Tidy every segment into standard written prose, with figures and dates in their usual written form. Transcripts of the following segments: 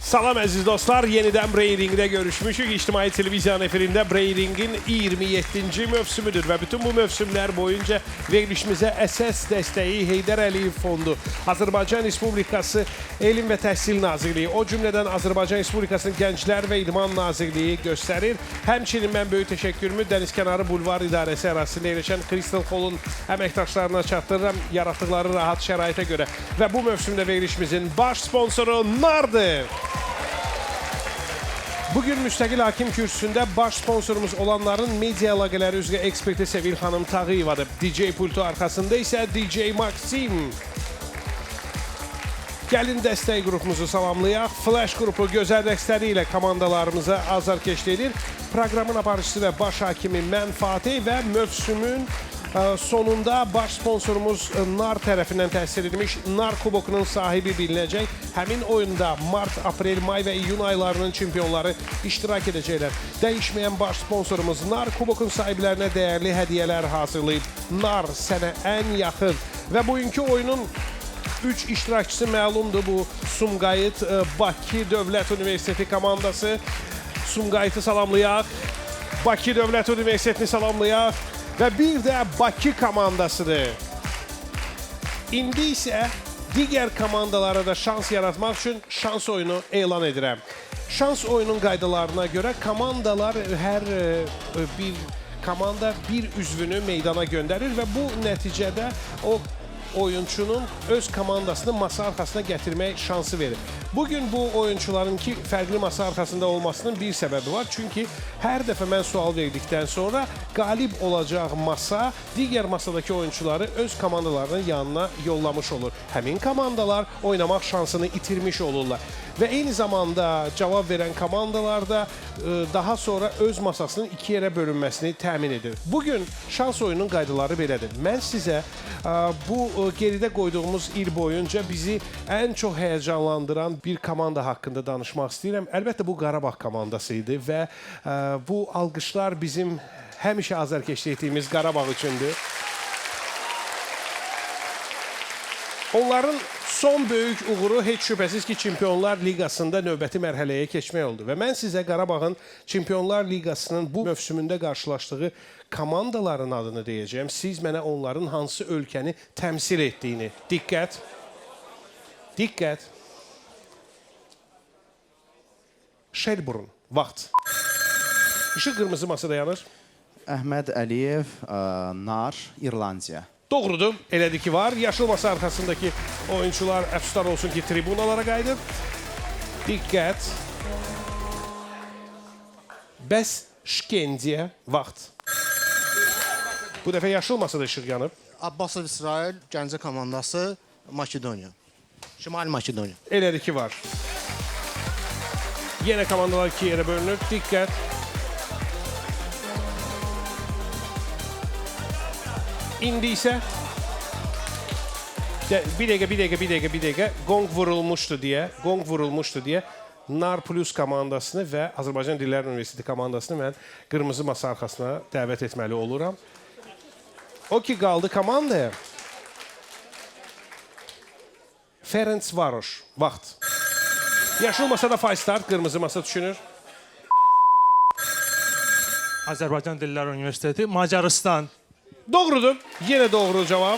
Salam əziz dostlar, yenidən Brairing'də görüşmüşük. İctimai televiziyanın efirində Brairing'in 27-ci mövsümüdür və bütün bu mövsümlər boyunca verilişimizə əsas dəstəyi Heydər Əliyev Fondu, Azərbaycan Respublikası Elm və Təhsil Nazirliyi, o cümlədən Azərbaycan Respublikasının Gənclər və İdman Nazirliyi göstərir. Həmçinin mən böyük təşəkkürümü Dənizkənarı Bulvar İdarəsi ərazisində yerləşən Crystal Hall'un əməkdaşlarına çatdırıram yaratdıqları rahat şəraitə görə. Və bu mövsümdə verilişimizin baş sponsoru Nardır. Bugün müstəqil hakim kürsüsündə baş sponsorumuz olanların media əlaqələri üzrə eksperti Sevil xanım Tağıyevadır. DJ pultu arxasında isə DJ Maxim. Gəlin dəstək qrupumuzu salamlayaq. Flash qrupu gözəl rəqsləri ilə komandalarımıza azarkeşlik edir. Proqramın aparıcısı və baş hakimi mən Fatih və mövsümün sonunda baş sponsorumuz NAR tərəfindən təsir edilmiş NAR kubokunun sahibi bilinəcək. Həmin oyunda mart, aprel, may və iyun aylarının çempionları iştirak edəcəklər. Dəyişməyən baş sponsorumuz NAR kubokun sahiblərinə dəyərli hədiyyələr hazırlayıb. NAR sənə ən yaxın və bugünkü oyunun 3 iştirakçısı məlumdur. Bu Sumqayıt Bakı Dövlət Universiteti komandası. Sumqayıtı salamlayaq. Bakı Dövlət Universitetini salamlayaq və bir də Bakı komandasıdır. İndi isə digər komandalara da şans yaratmaq üçün şans oyunu elan edirəm. Şans oyunun qaydalarına görə komandalar hər bir komanda bir üzvünü meydana göndərir və bu nəticədə o oyunçunun öz komandasını masa arxasına gətirmək şansı verir. Bugün bu oyunçuların ki fərqli masa arxasında olmasının bir səbəbi var. Çünki hər dəfə mən sual verdikdən sonra qalib olacaq masa digər masadakı oyunçuları öz komandalarının yanına yollamış olur. Həmin komandalar oynamaq şansını itirmiş olurlar. Və eyni zamanda cavab verən komandalar da daha sonra öz masasının iki yerə bölünməsini təmin edir. Bugün şans oyununun qaydaları belədir. Mən sizə bu geridə qoyduğumuz il boyunca bizi ən çox həyəcanlandıran bir komanda haqqında danışmaq istəyirəm. Əlbəttə bu Qarabağ komandası idi və bu alqışlar bizim həmişə azarkeşlik etdiyimiz Qarabağ üçündür. Onların son böyük uğuru heç şübhəsiz ki, Çempionlar Liqasında növbəti mərhələyə keçmək oldu. Və mən sizə Qarabağın Çempionlar Liqasının bu mövsümündə qarşılaşdığı komandaların adını deyəcəyəm. Siz mənə onların hansı ölkəni təmsil etdiyini. Diqqət! Diqqət! Shelbourne. Vaxt. İşıq qırmızı masada yanır. Əhməd Əliyev, Nar, İrlandiya. Doğrudur, elədir ki var. Yaşıl masa arxasındakı oyunçular əfsuslar olsun ki, tribunalara qayıdıb. Diqqət. Bəs Şkendiya vaxt. Bu dəfə yaşıl masada işıq yanıb. Abbasov İsrail, Gəncə komandası, Makedoniya. Şimali Makedoniya. Elədir ki var. Yenə komandalar iki yerə bölünür. Diqqət. İndi isə bir dəqiqə, bir dəqiqə, bir dəqiqə, bir dəqiqə. Qonq vurulmuşdu deyə, qonq vurulmuşdu deyə Nar Plus komandasını və Azərbaycan Dillər Universiteti komandasını mən qırmızı masa arxasına dəvət etməli oluram. O ki qaldı komandaya. Ferencvaroş. Vaxt. Yaşıl masada Five Start, qırmızı masa düşünür. Azərbaycan Dillər Universiteti, Macarıstan. Doğrudur. Yenə doğru cavab.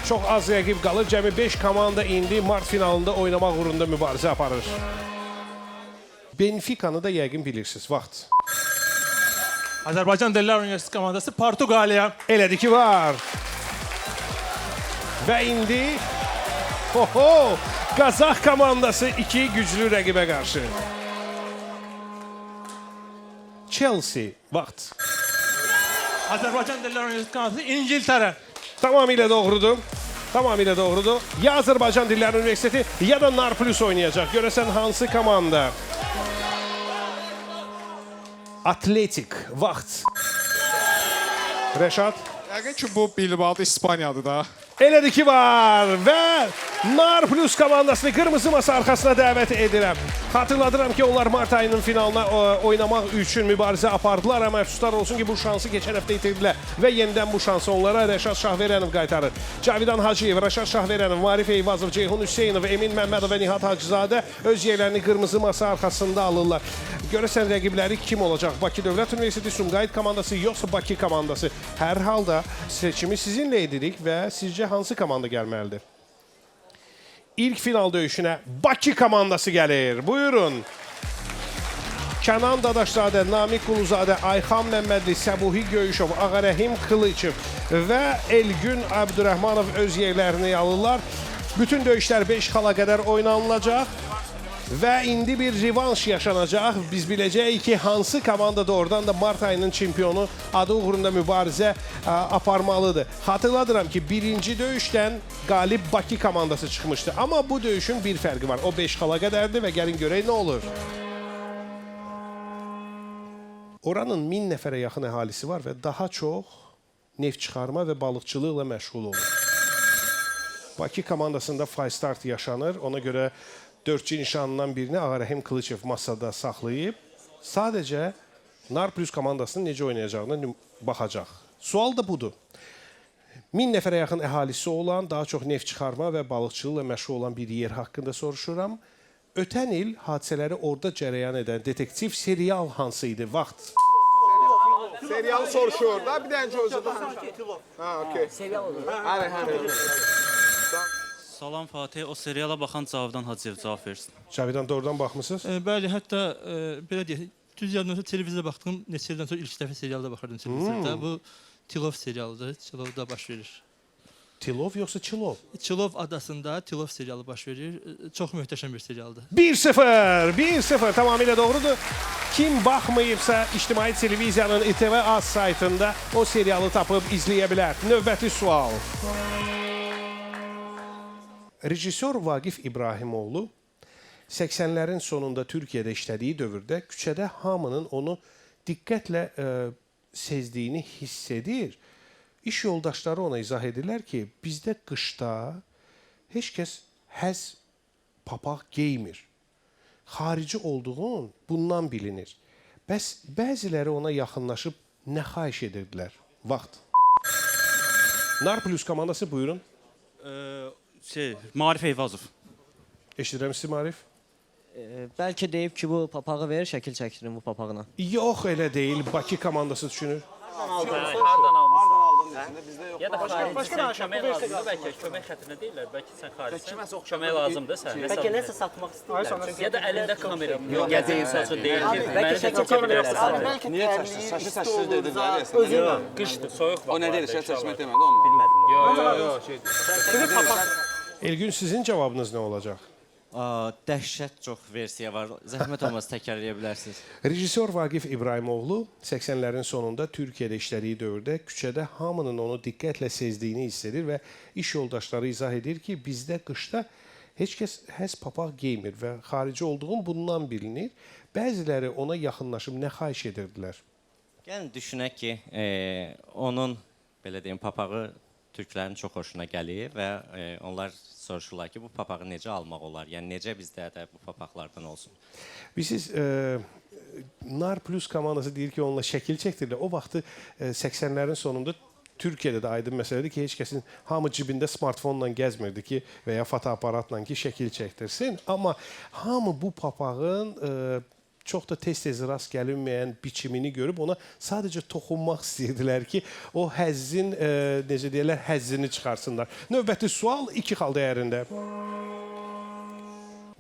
Çox az rəqib qalır. Cəmi 5 komanda indi mart finalında oynamaq uğrunda mübarizə aparır. Benfica-nı da yəqin bilirsiniz. Vaxt. Azərbaycan Dillər Universiteti komandası, Portuqaliya. Elədir ki var. Və indi oho, Qazax komandası iki güclü rəqibə qarşı. Chelsea vaxt. Azərbaycan Dillər Universiteti komandası, İngiltərə. Tamamilə doğrudur. Tamamilə doğrudur. Ya Azərbaycan Dillər Universiteti ya da Nar Plus oynayacaq. Görəsən hansı komanda? Atletik vaxt. Rəşad. Yəqin ki, bu Bilbao İspaniyadır da. Elədir ki var və Nar Plus komandasını qırmızı masa arxasına dəvət edirəm. Xatırladıram ki, onlar mart ayının finalına oynamaq üçün mübarizə apardılar, amma əfsuslar olsun ki, bu şansı keçən həftə itirdilər və yenidən bu şansı onlara Rəşad Şahverənov qaytarır. Cavidan Hacıyev, Rəşad Şahverənov, Marif Eyvazov, Ceyhun Hüseynov, Emin Məmmədov və Nihat Hacızadə öz yerlərini qırmızı masa arxasında alırlar. Görəsən rəqibləri kim olacaq? Bakı Dövlət Universiteti Sumqayıt komandası yoxsa Bakı komandası? Hər halda seçimi sizinlə edirik və sizcə hansı komanda gəlməlidir? İlk final döyüşünə Bakı komandası gəlir. Buyurun. Kənan Dadaşzadə, Namiq Quluzadə, Ayxan Məmmədli, Səbuhi Göyüşov, Ağarəhim Kılıçev və Elgün Əbdürrəhmanov öz yerlərini alırlar. Bütün döyüşlər 5 xala qədər oynanılacaq. Və indi bir revanş yaşanacaq. Biz biləcəyik ki, hansı komanda doğrudan da mart ayının çempionu adı uğrunda mübarizə aparmalıdır. Xatırladıram ki, birinci döyüşdən qalib Bakı komandası çıxmışdı. Amma bu döyüşün bir fərqi var. O 5 xala qədərdir və gəlin görək nə olur. Oranın 1000 nəfərə yaxın əhalisi var və daha çox neft çıxarma və balıqçılıqla məşğul olur. Bakı komandasında fay start yaşanır. Ona görə 4-cü nişanından birini Ağarəhim Kılıçev masada saxlayıb. Sadəcə Nar Plus komandasının necə oynayacağına baxacaq. Sual da budur. 1000 nəfərə yaxın əhalisi olan, daha çox neft çıxarma və balıqçılıqla məşğul olan bir yer haqqında soruşuram. Ötən il hadisələri orada cərəyan edən detektiv serial hansı idi? Vaxt. Serial soruşur da, bir dənə ki özü də. Ha, okey. Serial olur. Hə, hə. Salam Fatih, o seriala baxan Cavidan Hacıyev cavab versin. Cavidan, doğrudan baxmısınız? Bəli, hətta belə deyək, düz yadımda televizorda baxdığım neçə ildən sonra ilk dəfə serialda baxırdım televizorda. Bu Tilov serialıdır, Tilovda baş verir. Tilov yoxsa Çilov? Çilov adasında Tilov serialı baş verir. Çox möhtəşəm bir serialdır. 1-0, 1-0 tamamilə doğrudur. Kim baxmayıbsa ictimai televiziyanın İTV Az saytında o serialı tapıb izləyə bilər. Növbəti sual. Rejissor Vaqif İbrahimoğlu 80-lərin sonunda Türkiyədə işlədiyi dövrdə küçədə hamının onu diqqətlə sezdiyini hiss edir. İş yoldaşları ona izah edirlər ki, bizdə qışda heç kəs həz papaq geymir. Xarici olduğun bundan bilinir. Bəs bəziləri ona yaxınlaşıb nə xahiş edirdilər? Vaxt. Nar Plus komandası buyurun. Marif Eyvazov. Eşidirəm sizi Marif. Bəlkə deyib ki, bu papağı verir, şəkil çəkdirin bu papağına. Yox, elə deyil. Bakı komandası düşünür. Hardan almısan? Ya da xaricisən, kömək lazımdır bəlkə, kömək xətrinə deyirlər, bəlkə sən xaricisən, kömək lazımdır sənə. Bəlkə nəsə satmaq istəyirlər. Ya da əlində kamera gəzir, insan üçün deyir ki, məni də çəkə bilərsən. Niyə çəkdir? Saçı saçsız dedilər ya. Qışdır, soyuq var. O nə deyir? Şəkil çəkmək demədi onunla. Bilmədim. Yox, yox, şey. Elgün, sizin cavabınız nə olacaq? Dəhşət çox versiya var. Zəhmət olmasa təkrarlaya bilərsiniz. Rejissor Vaqif İbrahimoğlu 80-lərin sonunda Türkiyədə işlədiyi dövrdə küçədə hamının onu diqqətlə sezdiyini hiss edir və iş yoldaşları izah edir ki, bizdə qışda heç kəs həz papaq geymir və xarici olduğun bundan bilinir. Bəziləri ona yaxınlaşıb nə xahiş edirdilər? Gəlin düşünək ki, onun belə deyim, papağı türklərin çox xoşuna gəlir və onlar soruşurlar ki, bu papağı necə almaq olar? Yəni necə bizdə də bu papaqlardan olsun? Bilirsiniz, Nar Plus komandası deyir ki, onunla şəkil çəkdirirlər. O vaxtı 80-lərin sonunda Türkiyədə də aydın məsələdir ki, heç kəsin hamı cibində smartfonla gəzmirdi ki, və ya fotoaparatla ki, şəkil çəkdirsin. Amma hamı bu papağın çox da tez-tez rast gəlinməyən biçimini görüb ona sadəcə toxunmaq istəyirdilər ki, o həzzin, necə deyirlər, həzzini çıxarsınlar. Növbəti sual 2 xal dəyərində.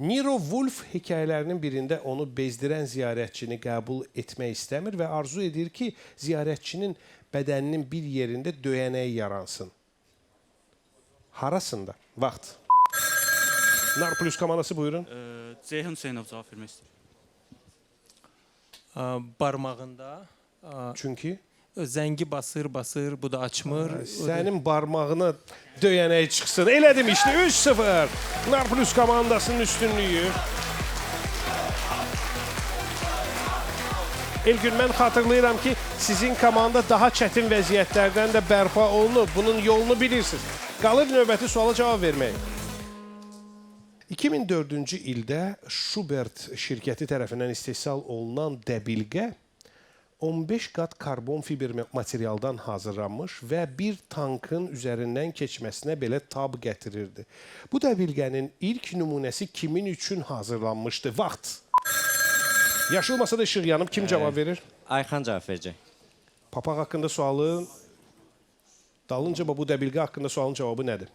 Nero Wolf hekayələrinin birində onu bezdirən ziyarətçini qəbul etmək istəmir və arzu edir ki, ziyarətçinin bədəninin bir yerində döyənək yaransın. Harasında? Vaxt. Nar Plus komandası buyurun. Ceyhun Hüseynov cavab vermək istəyir. Barmağında. Çünki? Zəngi basır, basır, bu da açmır. Sənin barmağına döyənək çıxsın. Elə demişdi. 3-0. Nar Plus komandasının üstünlüyü. Elgün, mən xatırlayıram ki, sizin komanda daha çətin vəziyyətlərdən də bərpa olunub. Bunun yolunu bilirsiniz. Qalır növbəti suala cavab vermək. 2004-cü ildə Schubert şirkəti tərəfindən istehsal olunan dəbilqə 15 qat karbon fiber materialdan hazırlanmış və bir tankın üzərindən keçməsinə belə tab gətirirdi. Bu dəbilqənin ilk nümunəsi kimin üçün hazırlanmışdı? Vaxt. Yaşıl masada işıq yanıb. Kim cavab verir? Ayxan cavab verəcək. Papaq haqqında sualın dalınca bu dəbilqə haqqında sualın cavabı nədir?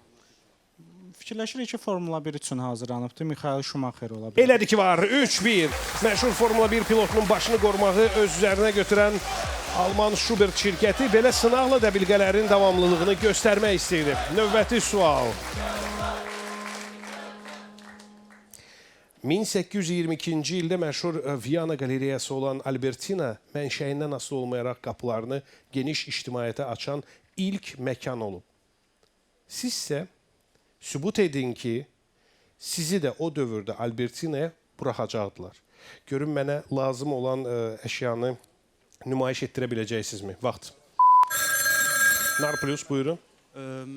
Fikirləşirik ki, Formula 1 üçün hazırlanıbdı. Michael Schumacher ola bilər. Elədir ki var. 3-1. Məşhur Formula 1 pilotunun başını qorumağı öz üzərinə götürən Alman Schubert şirkəti belə sınaqla dəbilqələrin davamlılığını göstərmək istəyirdi. Növbəti sual. 1822-ci ildə məşhur Viyana qalereyası olan Albertina mənşəyindən asılı olmayaraq qapılarını geniş ictimaiyyətə açan ilk məkan olub. Siz isə sübut edin ki, sizi də o dövrdə Albertinaya buraxacaqdılar. Görün mənə lazım olan əşyanı nümayiş etdirə biləcəksinizmi? Vaxt. Nar Plus, buyurun.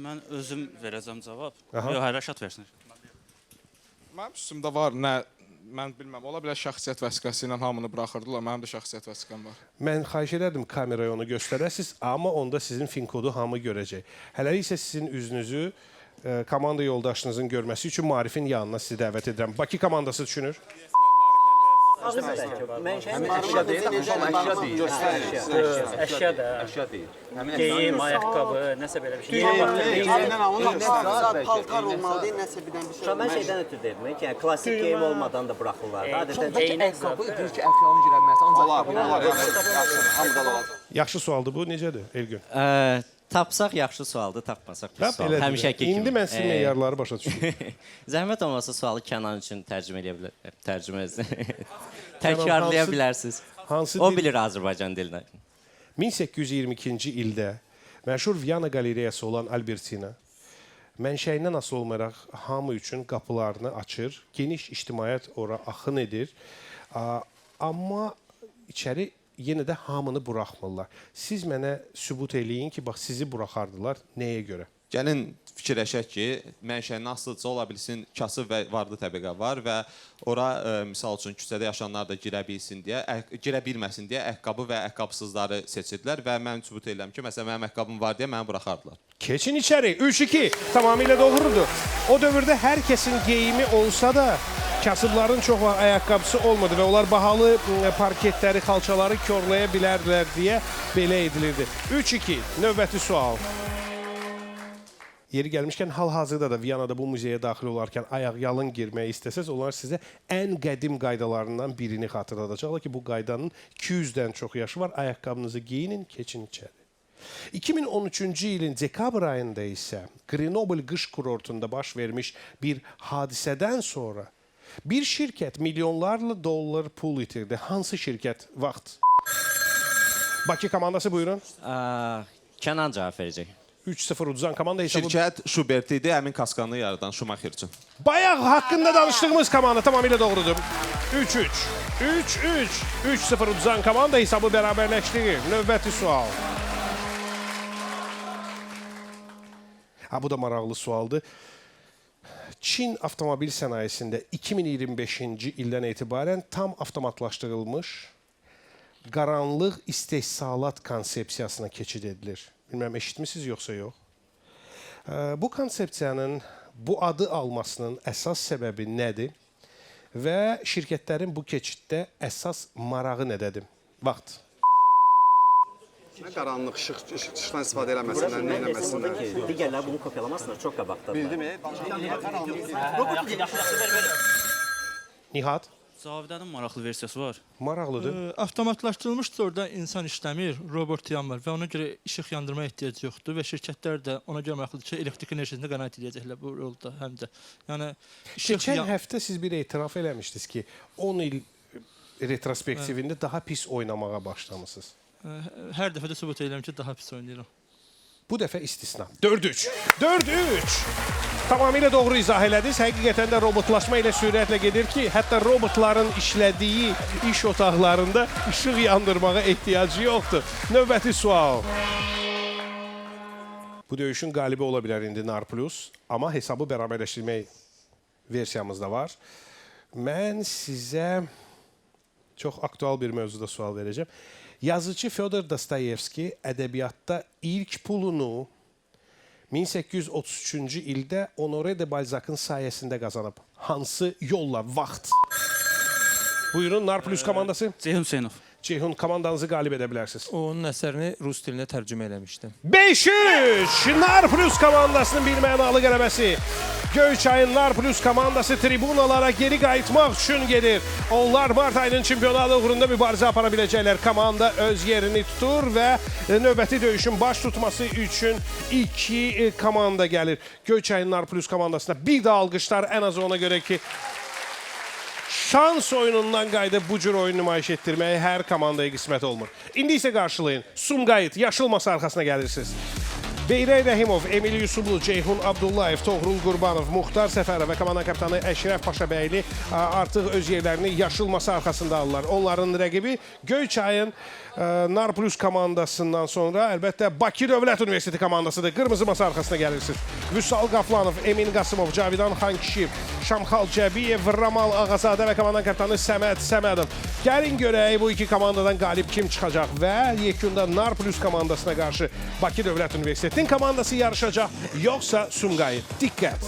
Mən özüm verəcəm cavab. Aha. Yox, Rəşad versin. Mənim üstümdə var, nə, mən bilməm. Ola bilər şəxsiyyət vəsiqəsi ilə hamını buraxırdılar. Mənim də şəxsiyyət vəsiqəm var. Mən xahiş edərdim kameraya onu göstərəsiniz, amma onda sizin fin kodu hamı görəcək. Hələlik isə sizin üzünüzü komanda yoldaşınızın görməsi üçün Maarifin yanına sizi dəvət edirəm. Bakı komandası düşünür. Əşya deyil, əşya deyil. Əşya da. Əşya deyil. Geyim, ayaqqabı, nəsə belə bir şey. Paltar olmalı, nəsə bir dənə bir şey. Mən şeydən ötürü dedim ki, yəni klassik geyim olmadan da buraxırlar. Adətən Ayaqqabı deyir ki, əşyanı girənməz. Ancaq olacaq. Yaxşı sualdır bu. Necədir Elgün? Tapsaq yaxşı sualdır, tapmasaq pis sual. Həmişəki kimi. İndi mən sizin meyarları başa düşdüm. Zəhmət olmasa sualı Kənan üçün tərcümə eləyə bilər, tərcümə təkrarlaya bilərsiniz. Hansı o bilir Azərbaycan dilini. 1822-ci ildə məşhur Viyana qalereyası olan Albertina mənşəyindən asılı olmayaraq hamı üçün qapılarını açır, geniş ictimaiyyət ora axın edir. Amma içəri yenə də hamını buraxmırlar. Siz mənə sübut eləyin ki, bax sizi buraxardılar. Nəyə görə? Gəlin fikirləşək ki, mənşəyindən asılıca ola bilsin, kasıb və varlı təbəqə var və ora misal üçün küçədə yaşayanlar da girə bilsin deyə, girə bilməsin deyə ayaqqabı və ayaqqabısızları seçirdilər və mən sübut edirəm ki, məsələn mənim ayaqqabım var deyə məni buraxardılar. Keçin içəri. 3-2. Tamamilə doğrudur. O dövrdə hər kəsin geyimi olsa da kasıbların çox vaxt ayaqqabısı olmadı və onlar bahalı parketləri, xalçaları korlaya bilərdilər deyə belə edilirdi. 3-2. Növbəti sual. Yeri gəlmişkən, hal-hazırda da Viyanada bu muzeyə daxil olarkən ayaqyalın girməyi istəsəz, onlar sizə ən qədim qaydalarından birini xatırladacaqlar ki, bu qaydanın 200-dən çox yaşı var. Ayaqqabınızı geyinin, keçin içəri. 2013-cü ilin dekabr ayında isə Grenoble qış kurortunda baş vermiş bir hadisədən sonra bir şirkət milyonlarla dollar pul itirdi. Hansı şirkət? Vaxt. Bakı komandası buyurun. Kənan cavab verəcək. 3-0 uduzan komanda hesabı... Şirkət Schubert idi, həmin kaskanı yaradan Schumacher üçün. Bayaq haqqında danışdığımız komanda tamamilə doğrudur. 3-3. 3-3. 3-0 uduzan komanda hesabı bərabərləşdirir. Növbəti sual. Ha, bu da maraqlı sualdır. Çin avtomobil sənayesində 2025-ci ildən etibarən tam avtomatlaşdırılmış qaranlıq istehsalat konsepsiyasına keçid edilir. Bilməm, eşitmisiniz yoxsa yox? Bu konsepsiyanın bu adı almasının əsas səbəbi nədir? Və şirkətlərin bu keçiddə əsas marağı nədədir? Vaxt. Nə qaranlıq, işıqdan istifadə eləməsinlər, nə eləməsinlər. Digərləri bunu kopyalamasınlar, çox qabaqdadırlar. Bildimi? Nihat? Cavidanın maraqlı versiyası var. Maraqlıdır. Avtomatlaşdırılmışdır, orada insan işləmir, robot yanmır və ona görə işıq yandırmaya ehtiyac yoxdur və şirkətlər də ona görə maraqlıdır ki, elektrik enerjisini qənaət edəcəklər bu rolda həm də. Yəni keçən həftə siz bir etiraf eləmişdiniz ki, 10 il retrospektivində daha pis oynamağa başlamısınız. Hər dəfə də sübut edirəm ki, daha pis oynayıram. Bu dəfə istisna. 4-3. 4-3. Tamamilə doğru izah elədiniz. Həqiqətən də robotlaşma ilə sürətlə gedir ki, hətta robotların işlədiyi iş otaqlarında işıq yandırmağa ehtiyacı yoxdur. Növbəti sual. Bu döyüşün qalibi ola bilər indi Nar Plus, amma hesabı bərabərləşdirmək versiyamız da var. Mən sizə çox aktual bir mövzuda sual verəcəm. Yazıcı Fyodor Dostoyevski ədəbiyyatda ilk pulunu 1833-cü ildə Honore de Balzac'ın sayəsində qazanıb. Hansı yolla? Vaxt. Buyurun, Nar Plus komandası. Ceyhun Hüseynov. Ceyhun, komandanızı qalib edə bilərsiniz. Onun əsərini rus dilinə tərcümə eləmişdim. 5-3 Nar Plus komandasının bir mənalı qələbəsi. Göyçayın Nar Plus komandası tribunalara geri qayıtmaq üçün gedir. Onlar mart ayının çempionalı uğrunda mübarizə apara biləcəklər. Komanda öz yerini tutur və növbəti döyüşün baş tutması üçün 2 komanda gəlir. Göyçayın Nar Plus komandasına bir də alqışlar, ən azı ona görə ki, şans oyunundan qayıdıb bu cür oyun nümayiş etdirməyi hər komandaya qismət olmur. İndi isə qarşılayın. Sumqayıt yaşıl masa arxasına gəlirsiniz. Beyrək Rəhimov, Emil Yusublu, Ceyhun Abdullayev, Toğrul Qurbanov, Muxtar Səfərov və komanda kapitanı Əşrəf Paşabəyli artıq öz yerlərini yaşıl masa arxasında alırlar. Onların rəqibi Göyçayın Nar Plus komandasından sonra əlbəttə Bakı Dövlət Universiteti komandasıdır. Qırmızı masa arxasına gəlirsiniz. Vüsal Qaflanov, Emin Qasımov, Cavidan Xankişiyev, Şamxal Cəbiyev, Ramal Ağazadə və komanda kapitanı Səməd Səmədov. Gəlin görək bu iki komandadan qalib kim çıxacaq və yekunda Nar Plus komandasına qarşı Bakı Dövlət Universitetinin komandası yarışacaq, yoxsa Sumqayıt. Diqqət!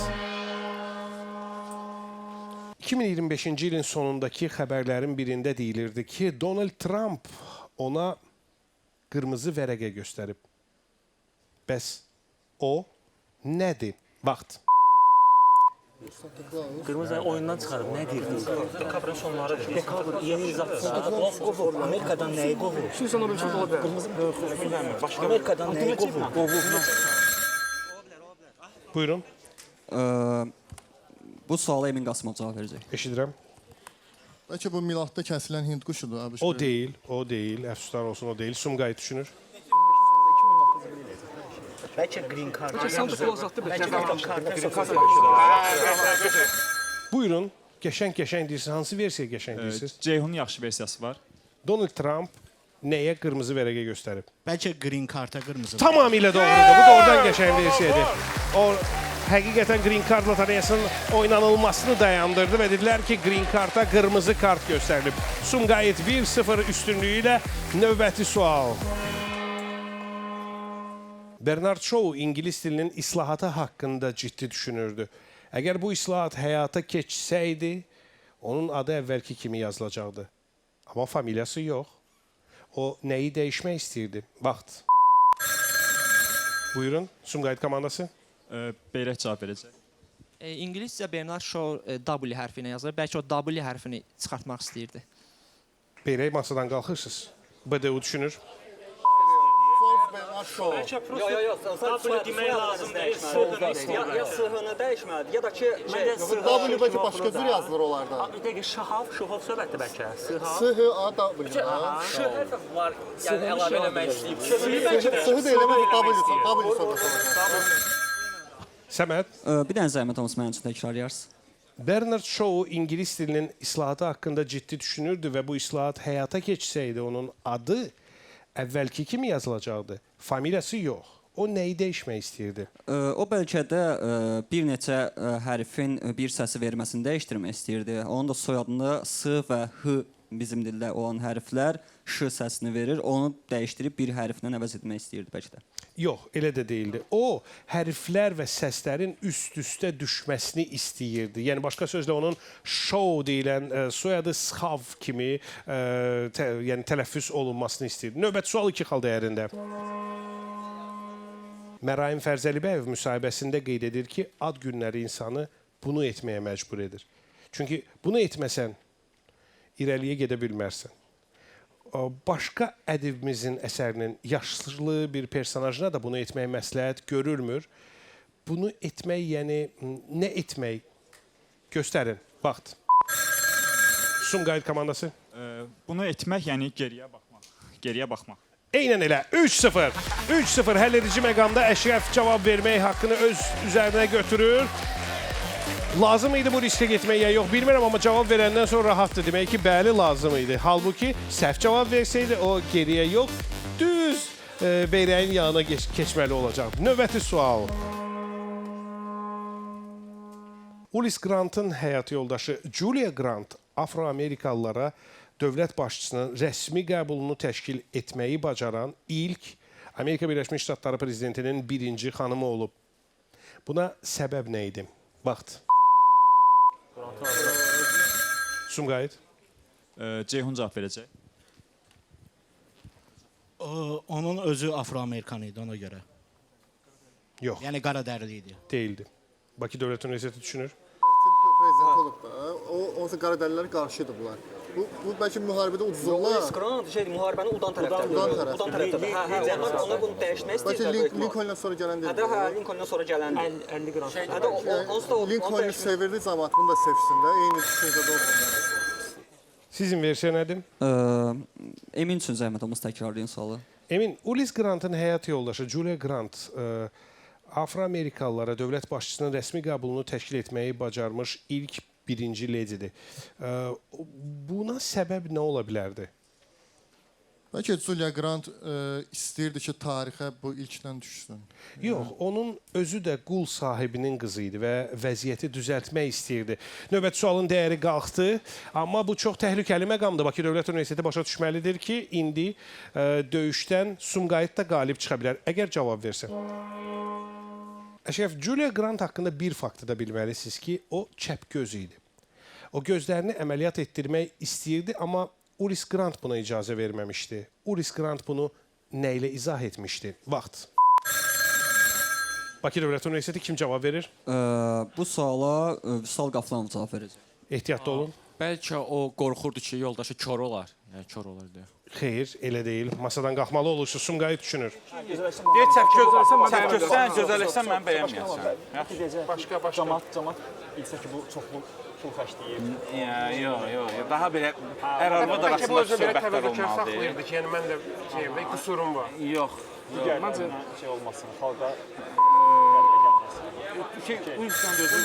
2025-ci ilin sonundakı xəbərlərin birində deyilirdi ki, Donald Trump ona qırmızı vərəqə göstərib. Bəs o nədir? Vaxt. Qırmızı oyundan çıxarıb, nə deyirdi? Dekabrın sonlarıdır. Dekabr, yeni il zaten. Qovur, Amerikadan nəyi qovur? Xüsusən o bir şey ola bilər. Qırmızı böyük. Amerikadan nəyi qovur? Qovur. Buyurun. Bu suala Emin Qasımov cavab verəcək. Eşidirəm. Bəlkə bu Miladda kəsilən Hind quşudur. O deyil, o deyil. Əfsuslar olsun, o deyil. Sumqayıt düşünür. Bəlkə green card. Bəlkə Santa Claus atdı. Bəlkə green card. Buyurun. Qəşəng-qəşəng deyirsiniz. Hansı versiya qəşəng deyirsiniz? Ceyhunun yaxşı versiyası var. Donald Trump nəyə qırmızı vərəqə göstərib? Bəlkə green karta qırmızı. Tamamilə doğrudur. Bu doğrudan qəşəng versiyadır. O həqiqətən Green Card lotereyasının oynanılmasını dayandırdı və dedilər ki, Green Card'a qırmızı kart göstərilib. Sumqayıt 1-0 üstünlüyü ilə növbəti sual. Bernard Shaw ingilis dilinin islahatı haqqında ciddi düşünürdü. Əgər bu islahat həyata keçsəydi, onun adı əvvəlki kimi yazılacaqdı. Amma familiyası yox. O nəyi dəyişmək istəyirdi? Vaxt. Buyurun, Sumqayıt komandası. Beyrək cavab verəcək. İngiliscə Bernard Shaw W hərfi ilə yazılır. Bəlkə o W hərfini çıxartmaq istəyirdi. Beyrək masadan qalxırsınız. BDU düşünür. Bəlkə prosto W demək lazım deyil. Ya S-ni dəyişməlidir, ya da ki W bəlkə başqa cür yazılır onlarda. Bir dəqiqə Şahov, Şahov söhbətdir bəlkə. S H A W. Ş hərfi var, yəni əlavə eləmək istəyib. S-ı da eləmədi W sonra sonra. Səməd? Bir dənə zəhmət olmasa mənim üçün təkrarlayarsınız. Bernard Shaw ingilis dilinin islahatı haqqında ciddi düşünürdü və bu islahat həyata keçsəydi onun adı əvvəlki kimi yazılacaqdı. Familiyası yox. O nəyi dəyişmək istəyirdi? O bəlkə də bir neçə hərfin bir səsi verməsini dəyişdirmək istəyirdi. Onun da soyadını S və H bizim dildə olan hərflər Ş səsini verir. Onu dəyişdirib bir hərflə əvəz etmək istəyirdi bəlkə də. Yox, elə də deyildi. O, hərflər və səslərin üst-üstə düşməsini istəyirdi. Yəni, başqa sözlə onun show deyilən soyadı Sxav kimi yəni, tələffüz olunmasını istəyirdi. Növbəti sual 2 xal dəyərində. Məraim Fərzəlibəyev müsahibəsində qeyd edir ki, ad günləri insanı bunu etməyə məcbur edir. Çünki bunu etməsən, irəliyə gedə bilmərsən. Başqa ədibimizin əsərinin yaşlı bir personajına da bunu etmək məsləhət görülmür. Bunu etmək, yəni nə etmək? Göstərin. Vaxt. Sumqayıt komandası. Bunu etmək, yəni geriyə baxmaq. Geriyə baxmaq. Eynən elə. 3-0. 3-0 həll edici məqamda Əşrəf cavab vermək haqqını öz üzərinə götürür. Lazım idi bu riskə getmək ya yox bilmirəm, amma cavab verəndən sonra rahatdır. Demək ki, bəli lazım idi. Halbuki səhv cavab versəydi o geriyə yox, düz Beyrəyin yanına keçməli olacaq. Növbəti sual. Ulis Grantın həyat yoldaşı Julia Grant Afroamerikalılara dövlət başçısının rəsmi qəbulunu təşkil etməyi bacaran ilk Amerika Birləşmiş Ştatları prezidentinin birinci xanımı olub. Buna səbəb nə idi? Vaxt. Sumqayıt. Ceyhun cavab verəcək. Onun özü Afroamerikan idi ona görə. Yox. Yəni qara dərili idi. Deyildi. Bakı Dövlət Universiteti düşünür. Prezident olub da. O onsuz qara dərililərə qarşıdır bunlar. Bu bəlkə müharibədə uduzurlar. Ulis Grant şeydir, müharibəni udan tərəfdədir. Udan tərəfdədir. Udan tərəfdədir. Hə, onlar bunu dəyişmək Bəlkə istəyirlər. Lincolndan sonra gələn Hə, deyil. də, hə, Lincolndan sonra gələndir. 50 qram. Hə, də, onsuz da Lincolnu sevirdi camaat, bunu da sevsin də. Eyni düşüncədə olsun. Sizin versiya nədir? Emin üçün zəhmət olmasa təkrarlayın sualı. Emin, Ulis Grantın həyat yoldaşı Julia Grant Afroamerikalılara dövlət başçısının rəsmi qəbulunu təşkil etməyi bacarmış ilk birinci ledidir. Buna səbəb nə ola bilərdi? Bəlkə Julia Grant istəyirdi ki, tarixə bu ilklə düşsün. Yox, onun özü də qul sahibinin qızı idi və vəziyyəti düzəltmək istəyirdi. Növbəti sualın dəyəri qalxdı, amma bu çox təhlükəli məqamdır. Bakı Dövlət Universiteti başa düşməlidir ki, indi döyüşdən Sumqayıt da qalib çıxa bilər, əgər cavab versə. Əşrəf, Julia Grant haqqında bir faktı da bilməlisiniz ki, o çəpgöz idi. O gözlərini əməliyyat etdirmək istəyirdi, amma Ulis Grant buna icazə verməmişdi. Ulis Grant bunu nə ilə izah etmişdi? Vaxt. Bakı Dövlət Universiteti kim cavab verir? Bu suala Vüsal Qaflanov cavab verəcək. Ehtiyatlı olun. Bəlkə o qorxurdu ki, yoldaşı kor olar. Yəni kor olar deyə. Xeyr, elə deyil. Masadan qalxmalı olursunuz. Sumqayıt düşünür. Deyir çəpgözsən, gözəlləşsən məni bəyənməyəsən. Başqa. Camaat bilsə ki, bu çoxlu pul xərcləyir. Yox, yox, daha belə ər-arvad arasında söhbətlər olmalıdır. Saxlayırdı ki, yəni mən də şeyim, qüsurum var. Yox. Məncə şey olmasın, xalqa bu insan özü.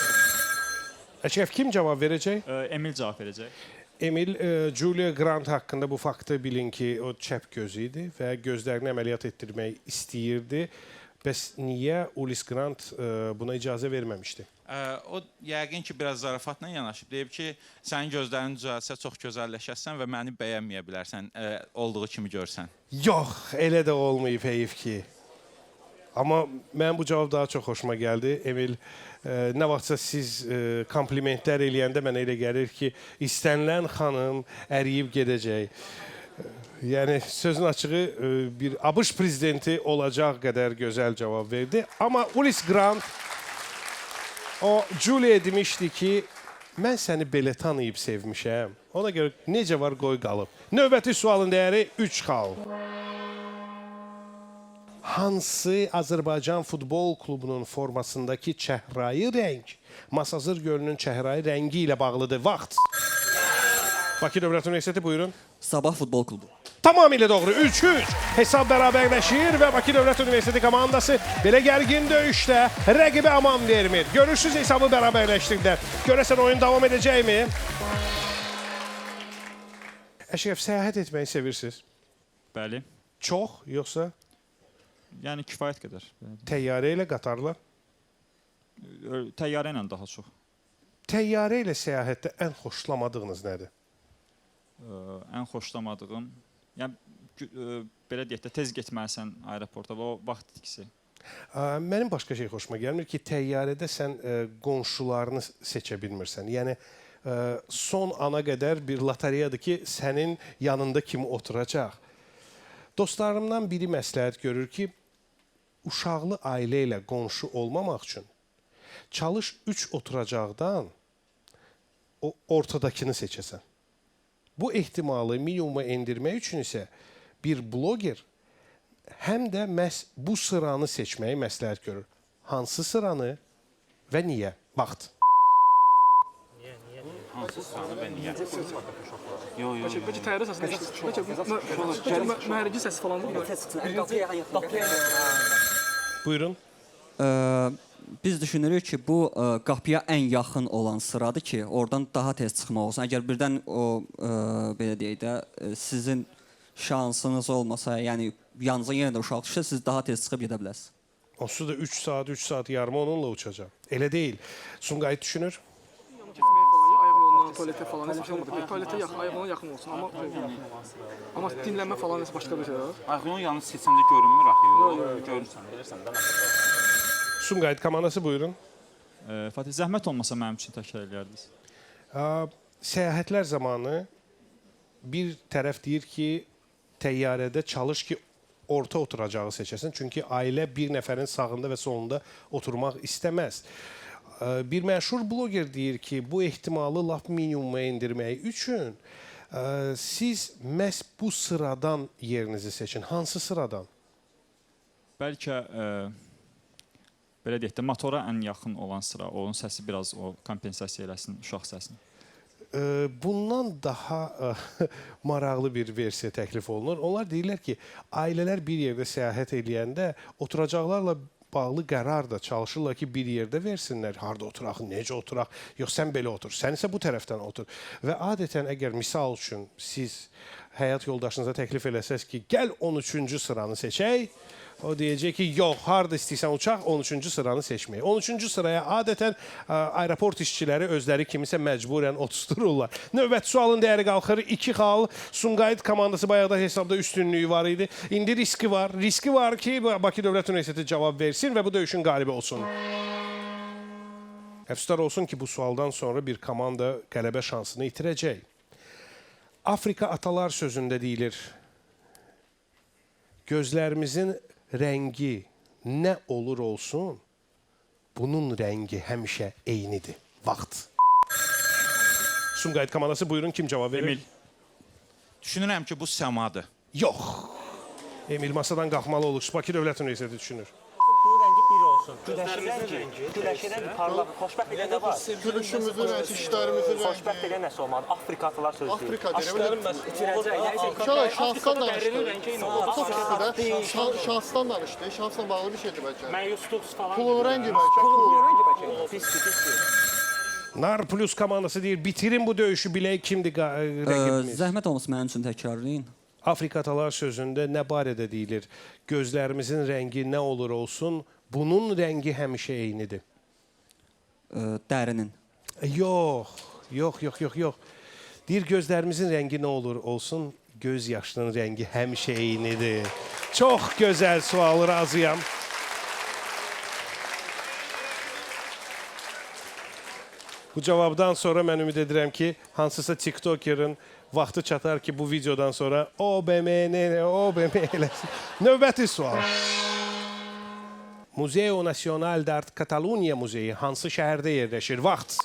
Əşrəf, kim cavab verəcək? Emil cavab verəcək. Emil, Julia Grant haqqında bu faktı bilin ki, o çəp gözü idi və gözlərini əməliyyat etdirmək istəyirdi. Bəs niyə Ulis Grant buna icazə verməmişdi? O yəqin ki, biraz zarafatla yanaşıb. Deyib ki, sənin gözlərin düzəlsə çox gözəlləşəsən və məni bəyənməyə bilərsən, olduğu kimi görsən. Yox, elə də olmayıb, heyif ki. Amma mənim bu cavab daha çox xoşuma gəldi. Emil, nə vaxtsa siz komplimentlər eləyəndə mənə elə gəlir ki, istənilən xanım əriyib gedəcək. Yəni, sözün açığı bir ABŞ prezidenti olacaq qədər gözəl cavab verdi. Amma Ulis Grant, o Julia demişdi ki, mən səni belə tanıyıb sevmişəm. Ona görə necə var qoy qalıb. Növbəti sualın dəyəri 3 xal. Hansı Azərbaycan futbol klubunun formasındakı çəhrayı rəng Masazır gölünün çəhrayı rəngi ilə bağlıdır? Vaxt. Bakı Dövlət Universiteti, buyurun. Sabah futbol klubu. Tamamilə doğru. 3-3. Hesab bərabərləşir və Bakı Dövlət Universiteti komandası belə gərgin döyüşdə rəqibə aman vermir. Görürsünüz, hesabı bərabərləşdirdilər. Görəsən oyun davam edəcəkmi? Əşrəf, səyahət etməyi sevirsiniz? Bəli. Çox, yoxsa? Yəni kifayət qədər. Təyyarə ilə, qatarla? Təyyarə ilə daha çox. Təyyarə ilə səyahətdə ən xoşlamadığınız nədir? Ən xoşlamadığım, yəni belə deyək də, tez getməlisən aeroporta və o vaxt itkisi. Mənim başqa şey xoşuma gəlmir ki, təyyarədə sən qonşularını seçə bilmirsən. Yəni son ana qədər bir lotereyadır ki, sənin yanında kim oturacaq. Dostlarımdan biri məsləhət görür ki, uşaqlı ailə ilə qonşu olmamaq üçün çalış 3 oturacaqdan o ortadakını seçəsən. Bu ehtimalı minimuma endirmək üçün isə bir bloger həm də məhz bu sıranı seçməyi məsləhət görür. Hansı sıranı və niyə? Vaxt. Hansı sıranı və niyə? Yox, yox. Bəlkə təyyarə səsi, bəlkə mühərrikin səsi falan. Buyurun. Biz düşünürük ki, bu qapıya ən yaxın olan sıradır ki, oradan daha tez çıxmaq olsun. Əgər birdən o, belə deyək də, sizin şansınız olmasa, yəni yanınıza yenə də uşaq düşsə, siz daha tez çıxıb gedə bilərsiniz. Onsuz da 3 saat, 3 saat yarım onunla uçacaq. Elə deyil. Sumqayıt düşünür. Tualetə falan nəsə olmadı. Tualetə yaxın, ayağına yaxın olsun, amma amma dinlənmə falan nəsə başqa bir şey var. Ayağının yanı seçəndə görünmür axı, yox? Görürsən, bilirsən də. Sumqayıt komandası buyurun. Fatih, zəhmət olmasa mənim üçün təkrar eləyərdiniz. Səyahətlər zamanı bir tərəf deyir ki, təyyarədə çalış ki, orta oturacağı seçəsən. Çünki ailə bir nəfərin sağında və solunda oturmaq istəməz. Bir məşhur bloger deyir ki, bu ehtimalı lap minimuma endirmək üçün siz məhz bu sıradan yerinizi seçin. Hansı sıradan? Bəlkə belə deyək də, motora ən yaxın olan sıra, onun səsi biraz o kompensasiya eləsin, uşaq səsini. Bundan daha maraqlı bir versiya təklif olunur. Onlar deyirlər ki, ailələr bir yerdə səyahət eləyəndə oturacaqlarla bağlı qərar da çalışırlar ki, bir yerdə versinlər. Harda oturaq, necə oturaq, yox sən belə otur, sən isə bu tərəfdən otur. Və adətən əgər misal üçün siz həyat yoldaşınıza təklif eləsəz ki, gəl 13-cü sıranı seçək, o deyəcək ki, yox, harada istəyirsən uçaq, 13-cü sıranı seçməyək. 13-cü sıraya adətən aeroport işçiləri özləri kimisə məcburən otustururlar. Növbəti sualın dəyəri qalxır. 2 xal. Sumqayıt komandası bayaqda hesabda üstünlüyü var idi. İndi riski var. Riski var ki, Bakı Dövlət Universiteti cavab versin və bu döyüşün qalibi olsun. Əfsuslar olsun ki, bu sualdan sonra bir komanda qələbə şansını itirəcək. Afrika atalar sözündə deyilir, gözlərimizin rəngi nə olur olsun, bunun rəngi həmişə eynidir. Vaxt. Sumqayıt komandası buyurun, kim cavab verir? Emil. Düşünürəm ki, bu səmadır. Yox. Emil masadan qalxmalı olur. Bakı Dövlət Universiteti düşünür. Bunun rəngi bir olsun. Günəşin rəngi, günəşin rəngi parlaq, xoşbəxt elə nə var? Gülüşümüzün rəngi, dişlərimizin rəngi. Xoşbəxt elə nəsə olmalı. Afrika atalar sözü deyir. Afrika deyir. Şalay, şansdan danışdı. Çox pisdir də. Şansdan danışdı. Şansla bağlı bir şeydir bəlkə. Məyusluq falan. Pulun rəngi bəlkə. Pulun rəngi bəlkə. Pisdir, pisdir. Nar Plus komandası deyir, bitirin bu döyüşü, bilək kimdir rəqibimiz. Zəhmət olmasa mənim üçün təkrarlayın. Afrika atalar sözündə nə barədə deyilir? Gözlərimizin rəngi nə olur olsun, bunun rəngi həmişə eynidir. Dərinin. Yox, yox, yox, yox, yox. Deyir, gözlərimizin rəngi nə olur olsun, göz yaşının rəngi həmişə eynidir. Çox gözəl sual, razıyam. Bu cavabdan sonra mən ümid edirəm ki, hansısa TikTokerin vaxtı çatar ki, bu videodan sonra OBM, OBM eləsin. Növbəti sual. Museo Nacional d'Art Catalunya Muzeyi hansı şəhərdə yerləşir? Vaxt.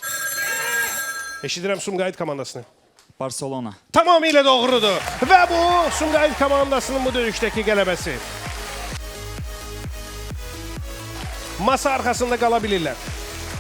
Eşidirəm Sumqayıt komandasını. Barcelona. Tamamilə doğrudur. Və bu Sumqayıt komandasının bu döyüşdəki qələbəsi. Masa arxasında qala bilirlər.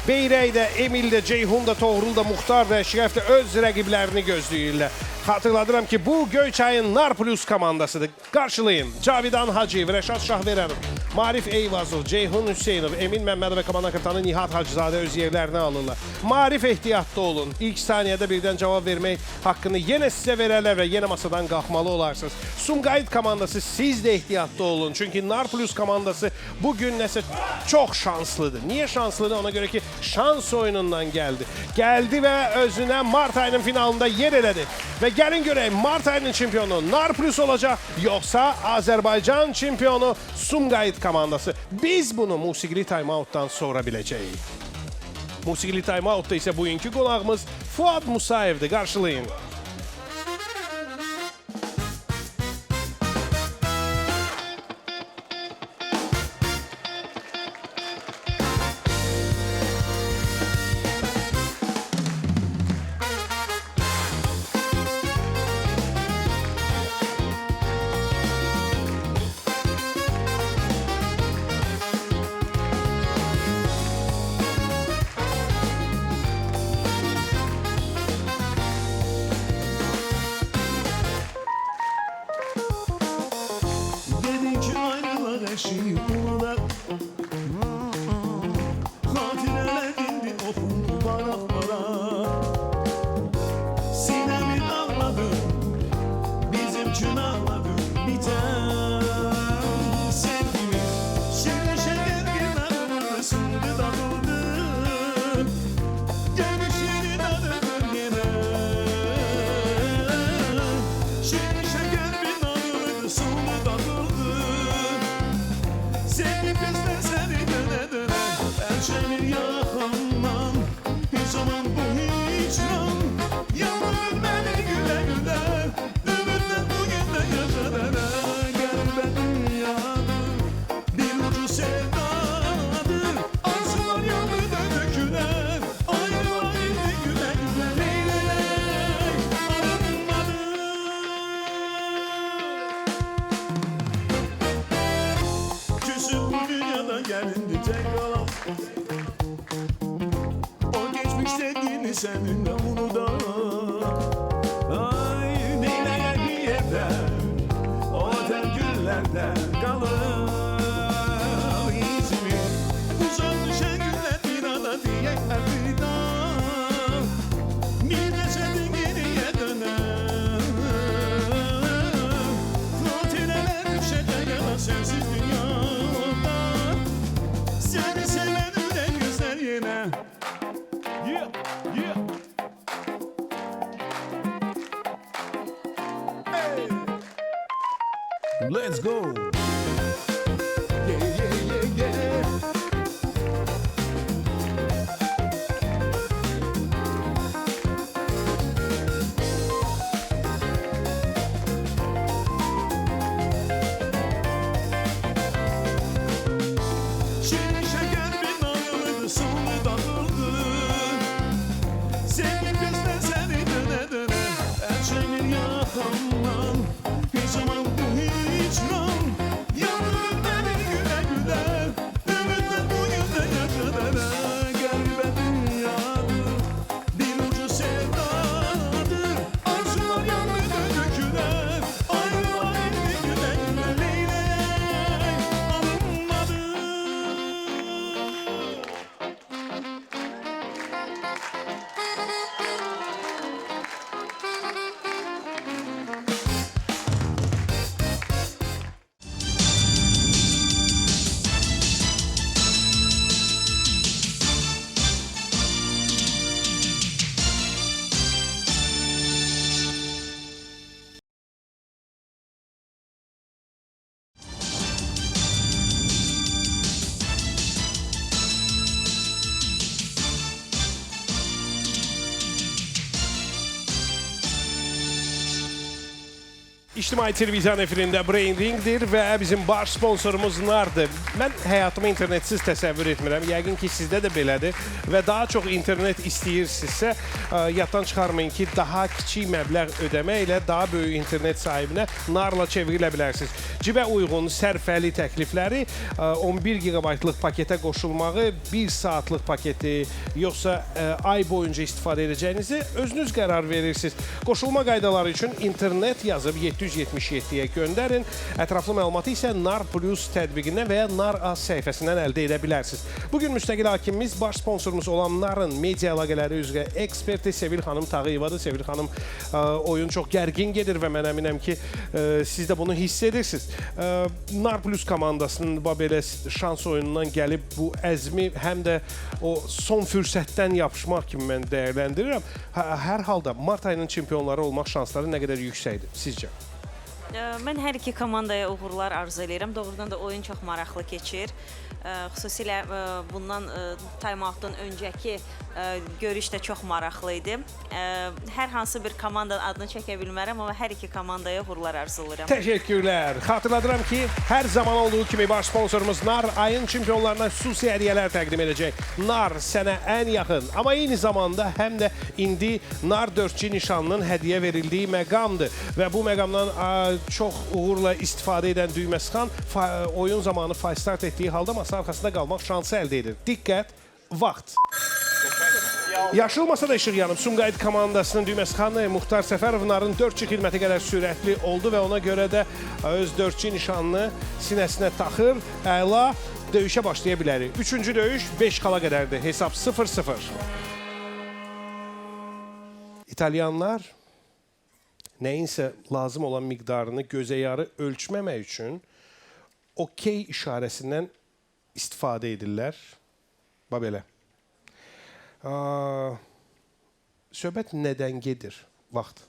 Beyrək də, Emil də, Ceyhun da, Toğrul da, Muxtar da, Əşrəf də öz rəqiblərini gözləyirlər. Xatırladıram ki, bu Göyçayın Nar Plus komandasıdır. Qarşılayın Cavidan Hacıyev, Rəşad Şahverənov, Marif Eyvazov, Ceyhun Hüseynov, Emin Məmmədov və komanda kapitanı Nihat Hacızadə öz yerlərini alırlar. Marif ehtiyatlı olun. İlk saniyədə birdən cavab vermək haqqını yenə sizə verərlər və yenə masadan qalxmalı olarsınız. Sumqayıt komandası, siz də ehtiyatlı olun. Çünki Nar Plus komandası bugün nəsə çox şanslıdır. Niyə şanslıdır? Ona görə ki, şans oyunundan gəldi. Gəldi və özünə mart ayının finalında yer elədi. Və gəlin görək, mart ayının çempionu Nar Plus olacaq, yoxsa Azərbaycan çempionu Sumqayıt komandası. Biz bunu musiqili time-outdan sonra biləcəyik. Musiqili time-outda isə bugünkü qonağımız Fuad Musayevdir. Qarşılayın. Sındı dağıldı, Gönüşünü dadını yine. Tek kalan. O geçmiş sevgini seninle unutan. Ay neyleye bir o otel güllerde kalır İzmir. Uzak düşen günler bir ana diye elveda. Bir de senin geriye döner. Fırtınalar düşecek ama sensiz dünyada. Seni seven öyle güzel yine. Yeah, yeah. Hey. Let's go. Yeah, yeah, yeah, yeah. Şirin şeker bir ayrıldı, sonra dağıldı. Sevgim gözler seni döne döne, el çevir yakamdan. Bir zaman bu hicran, yandırır beni güle güle. Ümitler bugün de yaşanana, garibe dünyadır. Bir ucu sevdadır, arzular yandı döndü küle. Ayrılığa indi güle güle, leylek alınmadı. İctimai Televiziyanın efirində Brain Ringdir və bizim baş sponsorumuz Nardır. Mən həyatımı internetsiz təsəvvür etmirəm. Yəqin ki, sizdə də belədir və daha çox internet istəyirsinizsə, yaddan çıxarmayın ki, daha kiçik məbləğ ödəmə ilə daha böyük internet sahibinə Narla çevrilə bilərsiniz. Cibə uyğun sərfəli təklifləri, 11 gigabaytlıq paketə qoşulmağı, 1 saatlıq paketi yoxsa ay boyunca istifadə edəcəyinizi özünüz qərar verirsiniz. Qoşulma qaydaları üçün internet yazıb 777-yə göndərin. Ətraflı məlumatı isə Nar Plus tətbiqindən və ya Nar Az səhifəsindən əldə edə bilərsiniz. Bugün müstəqil hakimimiz, baş sponsorumuz olan Narın media əlaqələri üzrə eksperti Sevil xanım Tağıyevadır. Sevil xanım, oyun çox gərgin gedir və mən əminəm ki, siz də bunu hiss edirsiniz. Nar Plus komandasının belə şans oyunundan gəlib bu əzmi həm də o son fürsətdən yapışmaq kimi mən dəyərləndirirəm. Hər halda mart ayının çempionları olmaq şansları nə qədər yüksəkdir sizcə? Mən hər iki komandaya uğurlar arzu edirəm. Doğrudan da oyun çox maraqlı keçir. Xüsusilə bundan time-outdan öncəki görüş də çox maraqlı idi. Hər hansı bir komandanın adını çəkə bilmərəm, amma hər iki komandaya uğurlar arzulayıram. Təşəkkürlər. Xatırladıram ki, hər zaman olduğu kimi baş sponsorumuz Nar ayın çempionlarına xüsusi hədiyyələr təqdim edəcək. Nar sənə ən yaxın, amma eyni zamanda həm də indi Nar 4G nişanının hədiyyə verildiyi məqamdır. Və bu məqamdan çox uğurla istifadə edən Düyməsixan oyun zamanı fay start etdiyi halda masa arxasında qalmaq şansı əldə edir. Diqqət, vaxt. Yaşıl masada işıq yanıb. Sumqayıt komandasının Düyməsixanı Muxtar Səfərov Narın 4G xidməti qədər sürətli oldu və ona görə də öz 4G nişanını sinəsinə taxır. Əla, döyüşə başlaya bilərik. Üçüncü döyüş 5 xala qədərdir. Hesab 0-0. İtalyanlar nəyinsə lazım olan miqdarını gözə yarı ölçməmək üçün okey işarəsindən istifadə edirlər. Bax belə. Söhbət nədən gedir? Vaxt.